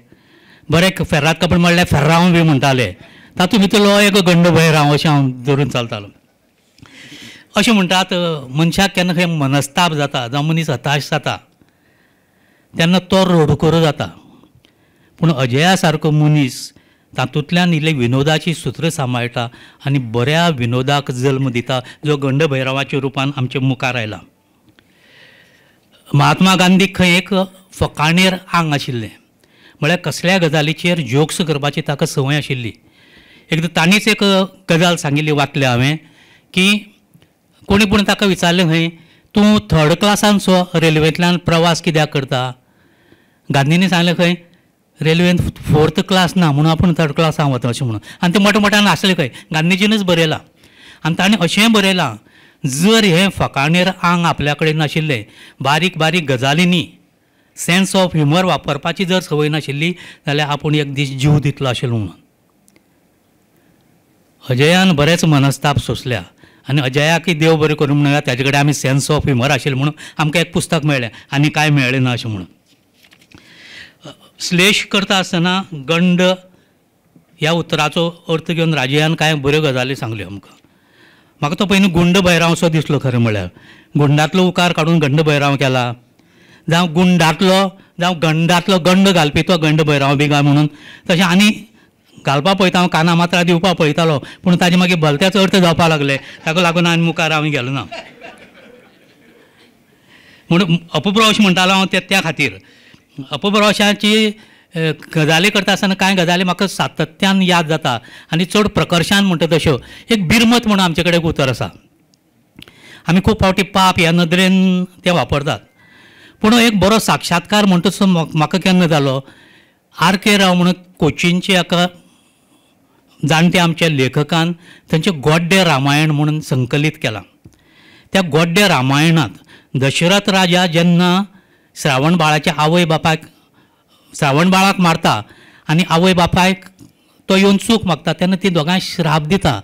बरें फेर्राद कपडे म्हणल्यार फेर्रांव बी म्हणटाले. तातूंत भितरलो एक गंडभैरांव अशें हांव धरून चलतालो. अशें म्हणटात मनशाक केन्ना खंय मनस्ताप जाता जावं मनीस हताश जाता तेन्ना तो रडकुरो जाता, पूण अजया सारको मनीस तातूंतल्यान इल्ले विनोदाची सूत्र सांबाळटा आनी बऱ्या विनोदाक जल्म दिता जो गंडभैरवाच्या रुपान आमच्या मुखार आयला. महात्मा गांधीक खंय एक फकाणेर आंग आशिल्लें, म्हळ्यार कसल्या गजालीचेर जोक्स करपाची ताका संवय आशिल्ली. एकदां ताणीच एक गजाल सांगिल्ली, वाचल्या हांवें, की कोणी पूण ताका विचारलें खंय तूं थर्ड क्लासान सो रेल्वेंतल्यान प्रवास कित्याक करता? गांधींनी सांगलें खंय रेल्वेंत फोर्थ क्लास ना म्हणून आपूण थर्ड क्लासान वता अशें म्हणून. आनी तें मोठ्या मोठ्यान आसलें खंय, गांधीजीनच बरयलां. आनी ताणें अशेंय बरयलां, जर हें फकाणेर आंग आपल्या कडेन नाशिल्लें, बारीक बारीक गजालींनी सेन्स ऑफ ह्युमर वापरपाची जर संवय नाशिल्ली जाल्यार आपूण एक दीस जीव दितलो आशिल्लो म्हणून. अजयान बरेच मनस्ताप सोंसल्या आनी अजयाकय देव बरें करूं म्हणूया, ताजे कडेन आमी सेन्स ऑफ ह्युमर आशिल्लें म्हणून आमकां एक पुस्तक मेळ्ळें आनी कांय मेळ्ळें ना अशें म्हणून. श्लेश करता आसतना गंड ह्या उतराचो अर्थ घेवन राजयान कांय बऱ्यो गजाली सांगल्यो आमकां. म्हाका तो पयलीं गुंड भैरांव असो दिसलो खरें म्हळ्यार, गुंडांतलो उकार काडून गंड भैरांव केला, जावं गुंडांतलो जावं गंडांतलो गंड घालपी तो गंड भैरांव बी काय म्हणून तशें आनी घालपा पळयता हांव, काना मात्रा दिवपा पळयतालो, पूण ताजे मागीर भलत्याच अर्थ जावपा लागले, ताका लागून आनी मुखार हांव गेलो ना. म्हणून अपभ्रंश म्हणटालो हांव त्या खातीर. अपभ्रंशाची गजाली करता आसतना कांय गजाली म्हाका सातत्यान याद जाता आनी चड प्रकर्शान म्हणटा तश्यो. एक बिरमत म्हणून आमचे कडेन एक उतर आसा, आमी खूब फावटी पाप ह्या नदरेन तें वापरतात, पूण एक बरो साक्षात्कार म्हणटा तसो म्हाका केन्ना जालो, आर के राव म्हणून कोचीनचे एका जाणटे आमच्या लेखकान तांचें गोड्डे रामायण म्हणून संकलीत केलां. त्या गोड्डे रामायणांत दशरथ राजा जेन्ना श्रावण बाळाच्या आवय बापायक, श्रावण बाळाक मारता आनी आवय बापायक तो येवन चूक मागता तेन्ना ती दोगांय श्राप दिता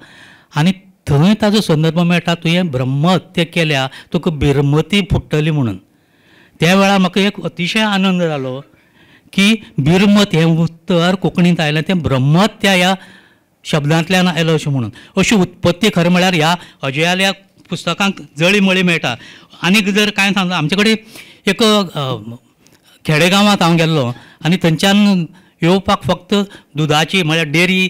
आनी थंय ताजो संदर्भ मेळटा, तुवें ब्रह्महत्या केल्या तुका बिरमती फुट्टली म्हणून. त्या वेळार म्हाका एक अतिशय आनंद जालो की बिरमत हें उतर कोंकणींत आयलें तें ब्रह्महत्या ह्या शब्दांतल्यान आयलो अशें म्हणून. अशी उत्पत्ती खरें म्हळ्यार ह्या अजयाल्या पुस्तकांक जळीमळी मेळटा. आनीक जर कांय सांगता, आमचे कडेन एक खेडेगांवांत हांव गेल्लो आनी थंयच्यान येवपाक फक्त दुदाची म्हळ्यार डेरी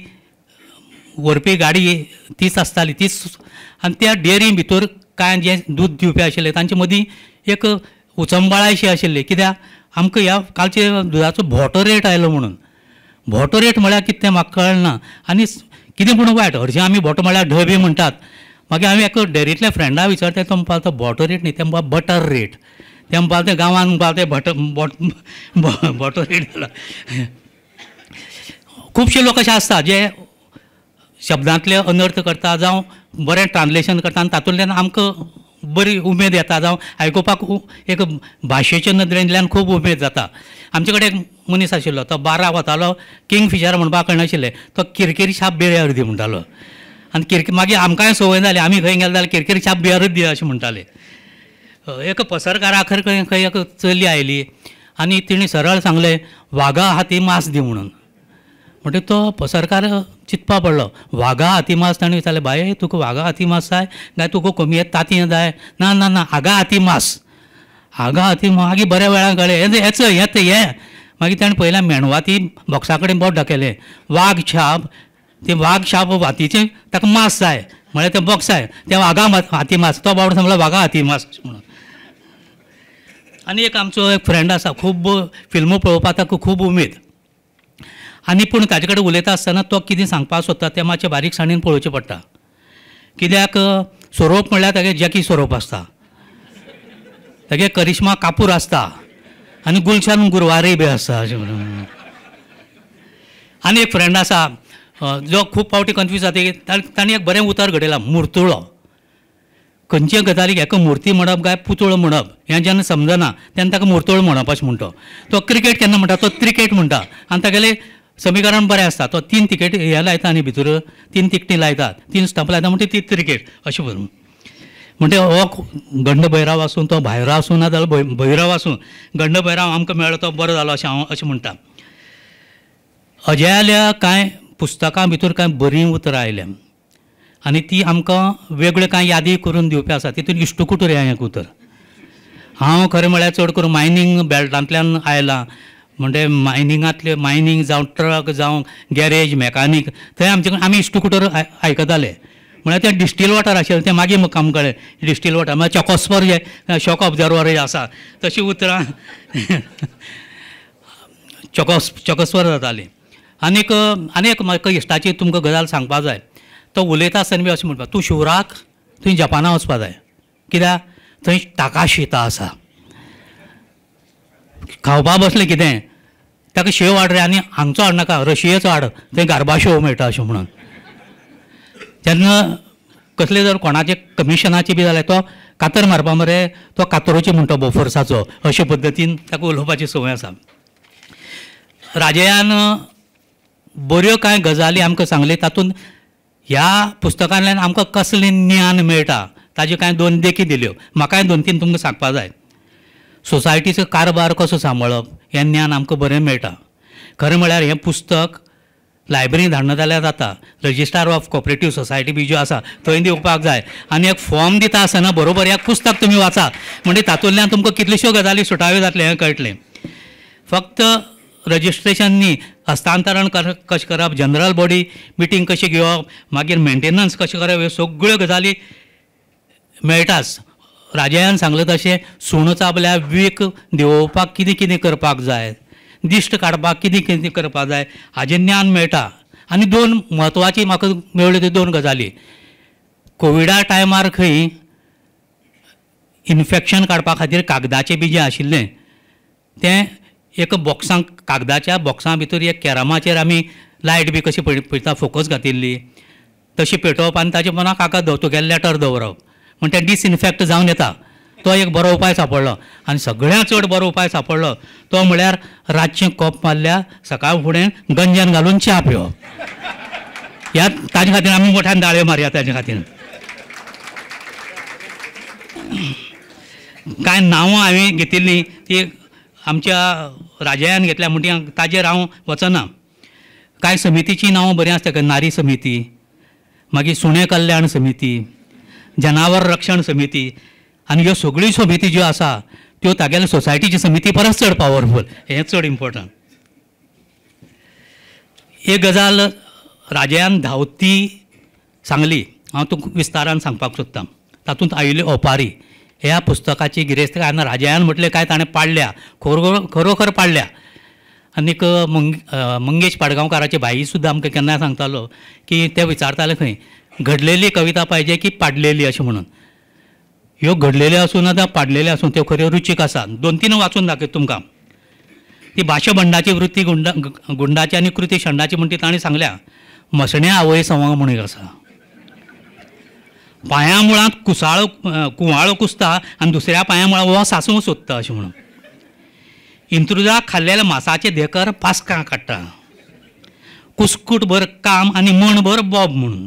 व्हरपी गाडी तीच आसताली, तीच. आनी त्या डेरी भितर कांय जे दूद दिवपी आशिल्ले तांचे मदीं एक उचंबळायशी आशिल्ली, कित्याक आमकां ह्या कालचे दुदाचो भोटो रेट आयलो म्हणून. भोटो रेट म्हळ्यार कितें तें म्हाका कळना आनी कितें पूण वायट, हरशीं आमी भोटो म्हळ्यार ढ बी म्हणटात. मागीर हांवें एका डेरींतल्या फ्रेंडा विचारता, तो म्हणपाक लागलो भोटो रेट न्ही, तें म्हणपाक बटर रेट, तें म्हणपाक तें गांवांत म्हणपाक तें भोटो रेट जाला. खुबशे लोक अशे आसता जे शब्दांतले अनर्थ करता जावं बरें ट्रान्सलेशन करता आनी तातूंतल्यान आमकां बरी उमेद येता, जावं आयकुपाक एक भाशेच्या नदरेंतल्यान खूब उमेद जाता. आमचे कडेन एक मनीस आशिल्लो, तो बारा वतालो, किंगफिशर म्हणपाक कळनाशिल्लें, तो किरकिरी छाप बियर दी म्हणटालो आनी किरकिरी मागीर आमकांय संवय जाली, आमी खंय गेले जाल्यार किरकिरी छाप बियरूच दी अशें म्हणटाले. एक पसरकारा खंय खंय एक चली आयली आनी तिणें सरळ सांगलें वागा हाती मांस दी म्हणून. म्हणटकीर तो पसरकार चिंतपा पडलो, वागा हाती मांस? ताणें विचारलें, बाये तुका वागा हाती मांस जाय काय तुका कोंबये तांतयां जाय? ना ना ना, आगा हाती मांस, आगा हाती. मागीर बऱ्या वेळान कळ्ळें हेंच हें हें. मागीर ताणें पयलें मेणवाती बॉक्सा कडेन बोट दाखयलें, वाग छाप, तें वाग छाप हातीचें ताका मांस जाय म्हळ्यार तें बॉक्स जाय, तें वागा हाती मांस. तो बाबडो सांगलो वागा हाती मांस म्हणून. आनी एक आमचो एक फ्रेंड आसा, खूब फिल्मां पळोवपाक ताका खूब उमेद, आनी पूण ताजे कडेन उलयता आसतना तो कितें सांगपाक सोदता तें मातशें बारीकसाणेन पळोवचें पडटा. कित्याक सोरोप म्हणल्यार तागे जॅकी सोरोप आसता, तागे करिश्मा कापूर आसता आनी गुलशन गुरवारय बी आसता अशें म्हणून. आनी एक फ्रेंड आसा जो खूब फावटी कन्फ्यूज जाता, ताणें एक बरें उतर घडयलां, मुर्तुळो. खंयचे गजालीक हेका मुर्ती म्हणप काय पुतळो म्हणप हें जेन्ना समजना तेन्ना ताका मुर्तुळो म्हणप अशें म्हणटा. तो क्रिकेट केन्ना म्हणटा, तो क्रिकेट म्हणटा आनी तागेलें समीकरण बरें आसता, तो 3 तिकेट हे लायता आनी भितर 3 तिकटी लायता, 3 स्टंप लायता म्हणटा ती क्रिकेट अशें करून. म्हणटे हो गंडभैराव आसूं, तो भायराव आसूं, ना जाल्यार भैरव आसूं, गंडभैराव आमकां मेळ्ळो तो बरो जालो अशें हांव अशें म्हणटा. अजयाल्या कांय पुस्तकां भितर कांय बरीं उतरां आयल्या आनी ती आमकां वेगळ्यो कांय यादी करून दिवपी आसा. तितून इश्टकुटूर हें एक उतर. हांव खरें म्हळ्यार चड करून मायनींग बेल्टांतल्यान आयलां, म्हणजे मायनिंगांतले मायनींग जावं ट्रक जावं गॅरेज मॅकानीक थंय आमचे कडेन आमी इश्टकुटूर आयकताले. म्हळ्यार तें डिस्टील वॉटर आशिल्लें, तें मागीर म्हाका कळ्ळें डिस्टील वॉटर म्हळ्यार चॉकोस्पर जे शॉक ऑब्जर्वर जे आसा तशीं उतरां चॉकोस्पर जातालीं. आनीक आनी एक म्हाका इश्टाची तुमकां गजाल सांगपा जाय. तो उलयता आसतना बी अशें म्हणपा, तूं शिवराक तुवें जपाना वचपा जाय, कित्याक थंय ताकाशिता आसा. खावपा बसलें कितें ताका शेव हाड रे आनी हांगचो हाड नाका, रशियेचो हाड, थंय गार्बा शेव मेळटा अशें म्हणून. तेन्ना कसले जर कोणाचे कमिशनाचे बी जाल्यार तो कातर मारपा मरे, तो कातरोचे म्हणटा बोफोर्साचो, अशे पद्दतीन ताका उलोवपाची संवय आसा. राजयान बऱ्यो कांय गजाली आमकां सांगल्यो, तातूंत ह्या पुस्तकांतल्यान आमकां कसलें ज्ञान मेळटा ताज्यो कांय दोन देखी दिल्यो. म्हाकाय दोन तीन तुमकां सांगपा जाय. सोसायटीचो कारभार कसो सांबाळप हें ज्ञान आमकां बरें मेळटा. खरें म्हळ्यार हें पुस्तक लायब्ररीन धाडना जाल्यार जाता, रजिस्ट्रार ऑफ कॉपरेटीव सोसायटी बी ज्यो आसा थंय दिवपाक जाय आनी एक फॉर्म दिता आसतना बरोबर एक पुस्तक तुमी वाचा म्हणजे तातूंतल्यान तुमकां कितल्योश्यो गजाली सुटाव्यो जातल्यो हें कळटलें. फक्त रजिस्ट्रेशन न्ही, हस्तांतरण कशें करप, जनरल बॉडी मिटींग कशी घेवप, मागीर मेंटेनन्स कशें करप, ह्यो सगळ्यो गजाली मेळटाच. राजयान सांगलें तशें सुणो चाबल्यार वीख देंवोवपाक कितें कितें करपाक जाय, दिश्ट काडपाक कितें कितें करपाक जाय हाजें ज्ञान मेळटा. आनी दोन म्हत्वाची म्हाका मेळ्ळ्यो त्यो दोन गजाली. कोविडा टायमार खंय इन्फेक्शन काडपा खातीर कागदाचें बी जें आशिल्लें तें एक बॉक्सांक, कागदाच्या बॉक्सां भितर एक कॅरमाचेर आमी लायट बी कशी पळयता फोकस घातिल्ली तशी पेटोवप आनी ताजे पोंदा कागद तुगेलें लेटर दवरप म्हण तें डिसइन्फेक्ट जावन येता. तो एक बरो उपाय सांपडलो. आनी सगळ्यांत चड बरो उपाय सांपडलो तो म्हळ्यार रातचें कोप मारल्यार सकाळ फुडें गंजन घालून च्या पिवप. ह्या ताजे खातीर आमी मोठ्यान दाळयो मारया. ताजे खातीर कांय नांवां हांवें घेतिल्लीं ती आमच्या राजयान घेतल्या म्हण ती ताजेर हांव वचना. कांय समितीचीं नांवां बरीं आसता, नारी समिती, मागीर सुणें कल्याण समिती, जनावर रक्षण समिती, आनी ह्यो सगळ्यो समिती ज्यो आसा त्यो तागेल्या सोसायटीची समिती परस चड पावरफूल, हें चड इम्पोर्टंट. एक गजाल राजयान धांवती सांगली, हांव तुका विस्तारान सांगपाक सोदतां. तातूंत आयिल्ली ओपारी ह्या पुस्तकाची गिरेस्तकाय राजयान म्हटलें काय ताणें पाडल्या, खरोखर पाडल्या. आनीक मंगेश पाडगांवकाराचे भाई सुद्दां आमकां केन्नाय सांगतालो की ते विचारताले खंय घडलेली कविता पाहिजे की पाडलेली अशें म्हणून. ह्यो घडलेल्यो आसूं ना पाडलेल्यो आसूं त्यो खऱ्यो रुचीक आसा. दोन तीन वाचून दाखयता तुमकां. ती भाशबंडाची वृत्ती गुंडाची आनी कृती शंडाची म्हण ती ताणें सांगल्या. मसण्या आवय सवंग म्हणून एक आसा, पांया मुळांत कुसाळो कुंवाळो कुसता आनी दुसऱ्या पांया मुळां हो सासूं सोदता अशें म्हणून. इंत्रुजाक खाल्लेल्या मासाचे धेकर पास्कां काडटा, कुस्कूटभर काम आनी मणभर बोब म्हणून.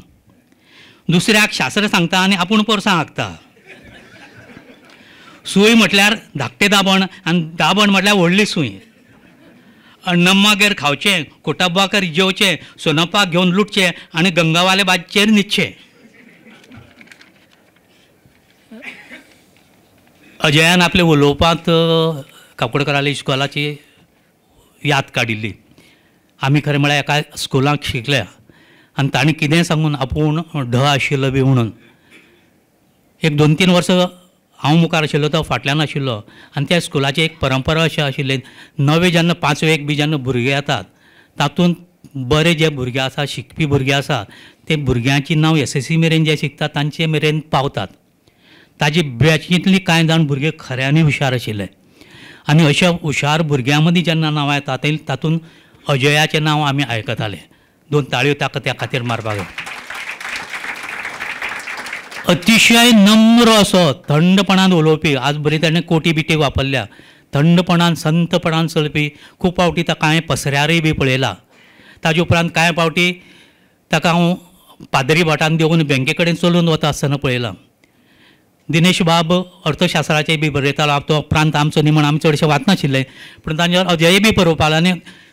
दुसऱ्याक शास्त्र सांगता आनी आपूण पोरसां हागता. सूय म्हटल्यार धाकटें दाबण आनी दाबण म्हटल्यार व्हडली सूय. अण्णम्मागेर खावचें, कोटब्बागेर जेवचें, सोनप्पाक घेवन लुटचें आनी गंगावाले बाजचेर न्हिदचें. अजयान आपल्या उलोवपांत काकोडकाराल्या इस्कोलाची याद काडिल्ली. आमी खरें म्हळ्यार एका स्कुलांत शिकल्या आनी ताणें कितें सांगून आपूण ढ आशिल्लो बी म्हणून. एक दोन तीन वर्सां हांव मुखार आशिल्लो, तो फाटल्यान आशिल्लो. आनी त्या स्कुलाची एक परंपरा अशी आशिल्ली, नवे जेन्ना पांचवेक बी जेन्ना भुरगे येतात तातूंत बरे जे भुरगे आसा, शिकपी भुरगे आसा, ते भुरग्यांची नांव SSC मेरेन जे शिकतात तांचे मेरेन पावतात. ताजी बॅचींतली कांय जाण भुरगे खऱ्यांनी हुशार आशिल्ले आनी अशा हुशार भुरग्यां मदीं जेन्ना नांवां येता तातूंत अजयाचें नांव आमी आयकताले. दोन ताळयो ताका त्या खातीर मारपाक. अतिशय नम्र असो थंडपणान उलोवपी, आज बरी ताणें कोटी बिटी वापरल्या, थंडपणान संतपणान चलपी. खूब फावटी ताका हांवें पसऱ्यारय बी पळयला. ताजे उपरांत कांय फावटी ताका हांव पादरी भाटान देंवून बँके कडेन चलून वता आसतना पळयला. दिनेश बाब अर्थशास्त्राचे बी बरयतालो, तो प्रांत आमचो न्ही म्हण आमी चडशें वाचनाशिल्ले, पूण तांचेर अजय बी बरोवपालो. आनी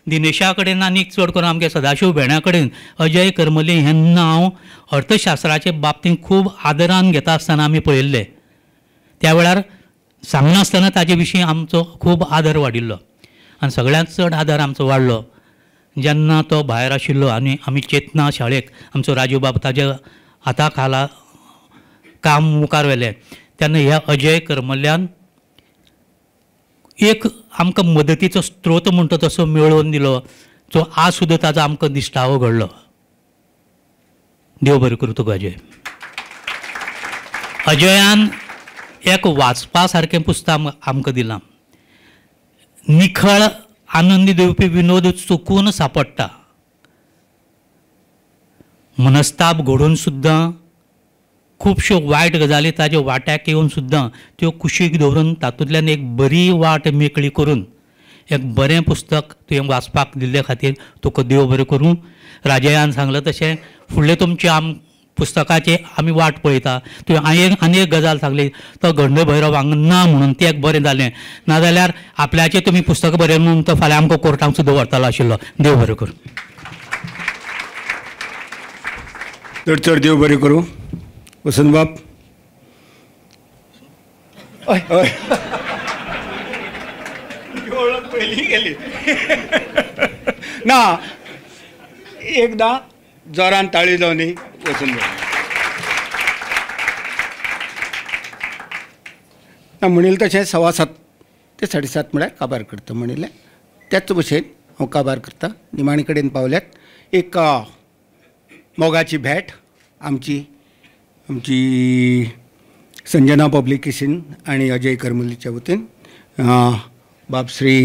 दिनेशा कडेन आनी चड करून आमगे सदाशिव भेण्या कडेन अजय करमली हें नांव अर्थशास्त्राचे बाबतींत खूब आदरान घेता आसतना आमी पळयल्लें. त्या वेळार सांगनासतना ताजे विशीं आमचो खूब आदर वाडिल्लो. आनी सगळ्यांत चड आदर आमचो वाडलो जेन्ना तो भायर आशिल्लो आनी आमी चेतना शाळेक आमचो राजू बाब ताज्या हाता खाला काम मुखार व्हेलें तेन्ना ह्या अजय करमल्यान एक आमकां मदतीचो स्त्रोत म्हणटा तसो मेळोवन दिलो, जो आज सुद्दां ताजो आमकां दिश्टावो घडलो. देव बरें करूं तुका अजय. अजयान एक वाचपा सारकें पुस्तक आमकां दिलां. निखळ आनंद दिवपी विनोद चुकून सापडटा, मनस्ताप घडून सुद्दां खुबश्यो वायट गजाली ताज्या वाट्याक येवन सुद्दां त्यो कुशीक दवरून तातूंतल्यान एक बरी वाट मेकळी करून एक बरें पुस्तक तुवें वाचपाक दिल्ले खातीर तुका देव बरें करूं. राजयान सांगलें तशें फुडलें तुमचें आम पुस्तकाची आमी वाट पळयता. तुवें आनी एक गजाल सांगली तो गंडभैरव हांगा ना म्हणून तें एक बरें जालें, नाजाल्यार आपल्याचें तुमी पुस्तक बरयलें म्हणून तो फाल्यां आमकां कोर्टांक सुद्दां व्हरतालो आशिल्लो. देव बरें करूं. चड चड देव बरें करूं. वसंत बाब हय हय वळख पयलीं गेली ना, एकदां जोरान ताळी जावनी वसंत बाब. ना म्हणिल्लें तशें 7:15 ते 7:30 म्हळ्यार काबार करता म्हणिल्लें, त्याच भशेन हांव काबार करता. निमाणे कडेन पावल्यात. एक मोगाची भेट आमची आमची संजना पब्लिकेशन आनी अजय करमलीच्या वतीन बाब श्री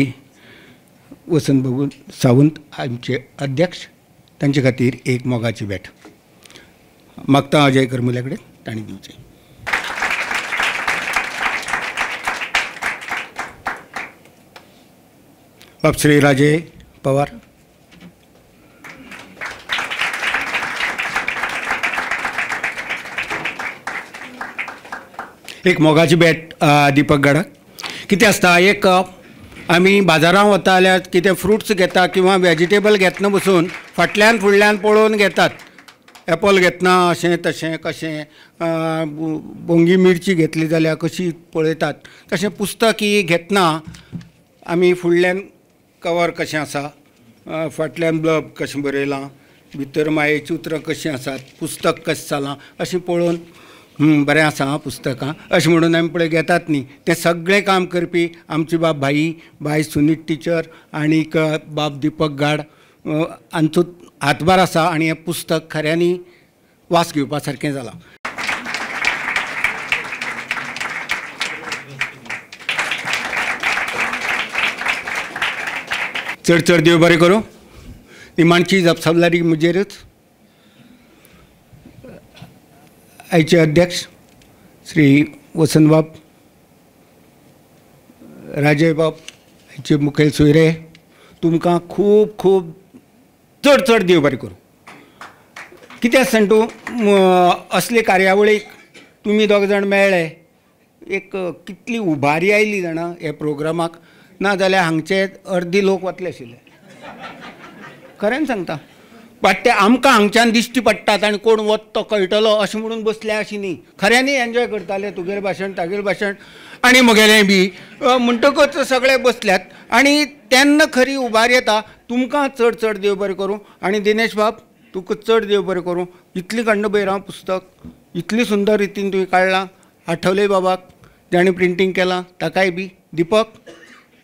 वसंत बाबू सावंत आमचे अध्यक्ष तांचे खातीर एक मोगाची भेट मागता अजय करमल्या कडेन तांणी दिवचें. बाब श्री राजय पवार. एक मोगाची भेट दीपक गडाक. कितें आसता एक आमी बाजारांत वता जाल्यार कितें फ्रुट्स घेता किंवा वेजिटेबल घेतना बसून फाटल्यान फुडल्यान पळोवन घेतात. एपल घेतना अशें तशें कशें, बोंगी मिरची घेतली जाल्यार कशी पळयतात, तशें पुस्तक ही घेतना आमी फुडल्यान कवर कशें आसा, फाटल्यान ब्लब कशें बरयलां, भितर मायेचीं उतरां कशीं आसात, पुस्तक कशें जालां अशें पळोवन बरें आसा आं पुस्तकां अशें म्हणून आमी पळय घेतात न्ही. तें सगळें काम करपी आमची बाब भाई बाय सुनीत टिचर आनीक बाब दीपक गाड हांचो हातभार आसा आनी हें पुस्तक खऱ्यांनी वास घेवपा सारकें जालां. चड चड देव बरें करूं. निमाणची जापसालदारी म्हजेरच. आयचे अध्यक्ष श्री वसंतबाब राजयबाब आयचे मुखेल सोयरे तुमकां खूब खूब चड चड देव बरें करूं. कितें आसा तूं असले कार्यावळीक तुमी दोग जाण मेळ्ळे एक कितली उबारी आयली जाणा ह्या प्रोग्रामाक, ना जाल्यार हांगचे अर्दी लोक वतले आशिल्ले. खरें सांगता, बट ते आमकां हांगच्यान दिश्टी पडटात आनी कोण वत तो कळटलो अशें म्हणून बसले अशें न्ही, खऱ्यांनी एन्जॉय करताले. तुगेलें भाशण तागेलें भाशण आनी म्हगेलें बी म्हणटकच सगळे बसल्यात आनी तेन्ना खरी उबार येता. तुमकां चड चड देव बरें करूं. आनी दिनेश बाब तुका चड देव बरें करूं. इतली गंडभैरांव पुस्तक इतली सुंदर रितीन तुवें काडलां. आठवले बाबाक जाणें प्रिंटींग केलां ताकाय बी. दीपक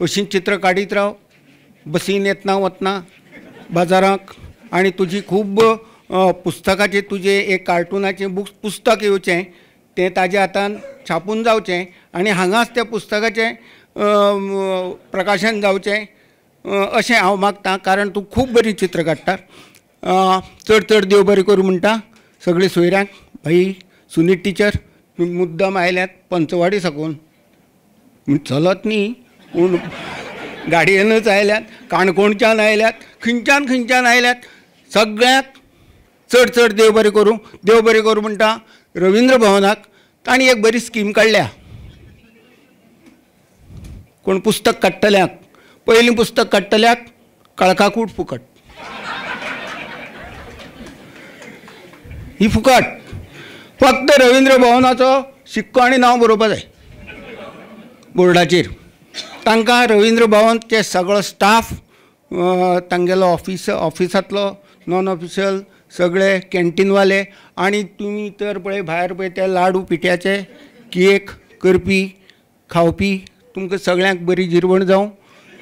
अशीं चित्रां काडीत राव बसीन येतना वतना बाजारांक. आनी तुजी खूब पुस्तकाचें तुजें एक कार्टुनाचें बुक्स पुस्तक येवचें तें ताज्या हातान छापून जावचें आनी हांगाच त्या पुस्तकाचें प्रकाशन जावचें अशें हांव मागतां, कारण तूं खूब बरीं चित्रां काडटा. चड चड देव बरें करूं म्हणटा सगळे सोयऱ्यांक. भाई सुनीत टिचर तुमी मुद्दम आयल्यात पंचवाडी साकून, चलत न्ही पूण गाडयेनच आयल्यात, काणकोणच्यान आयल्यात, खंयच्यान खंयच्यान आयल्यात. सगळ्यांक चड चड देव बरें करूं. देव बरें करूं म्हणटा रविंद्र भवनाक तांणी एक बरी स्कीम काडल्या. कोण पुस्तक काडटल्याक पयलीं पुस्तक काडटल्याक काळखाकूट फुकट, ही फुकट. फक्त रविंद्र भवनाचो शिक्को आनी नांव बरोवपा जाय बोर्डाचेर. तांकां रविंद्र भवनचे सगळो स्टाफ तांगेलो ऑफिस ऑफिसांतलो नॉन ऑफिशियल सगळे कॅन्टीनवाले आनी तुमी तर पळय भायर पळय ते लाडू पिठ्याचे केक करपी खावपी तुमकां सगळ्यांक बरी जिरवण जावं.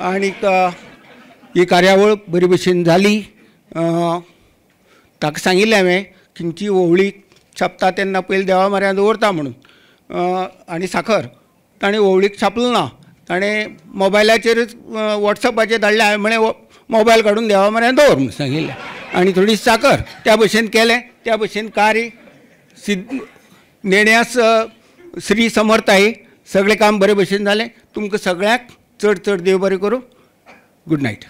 आनीक ही कार्यावळ बरी भशेन जाली. ताका सांगिल्लें हांवें खंयची होवळी छापता तेन्ना पयलीं देवा म्हऱ्यांत दवरता म्हणून आनी साखर ताणें होवळीक छापलो ना, ताणें मोबायलाचेरच वॉट्सएपाचेर धाडलें. हांवें म्हळें मोबायल काडून देवा म्हऱ्यांत दवर म्हूण सांगिल्लें आनी थोडी साखर. त्या भशेन केलें, त्या भशेन कार्य सिद्ध नेण्यास श्री समर्थ आहे. सगळें काम बरे भशेन जालें. तुमकां सगळ्यांक चड चड देव बरें करूं. Good night.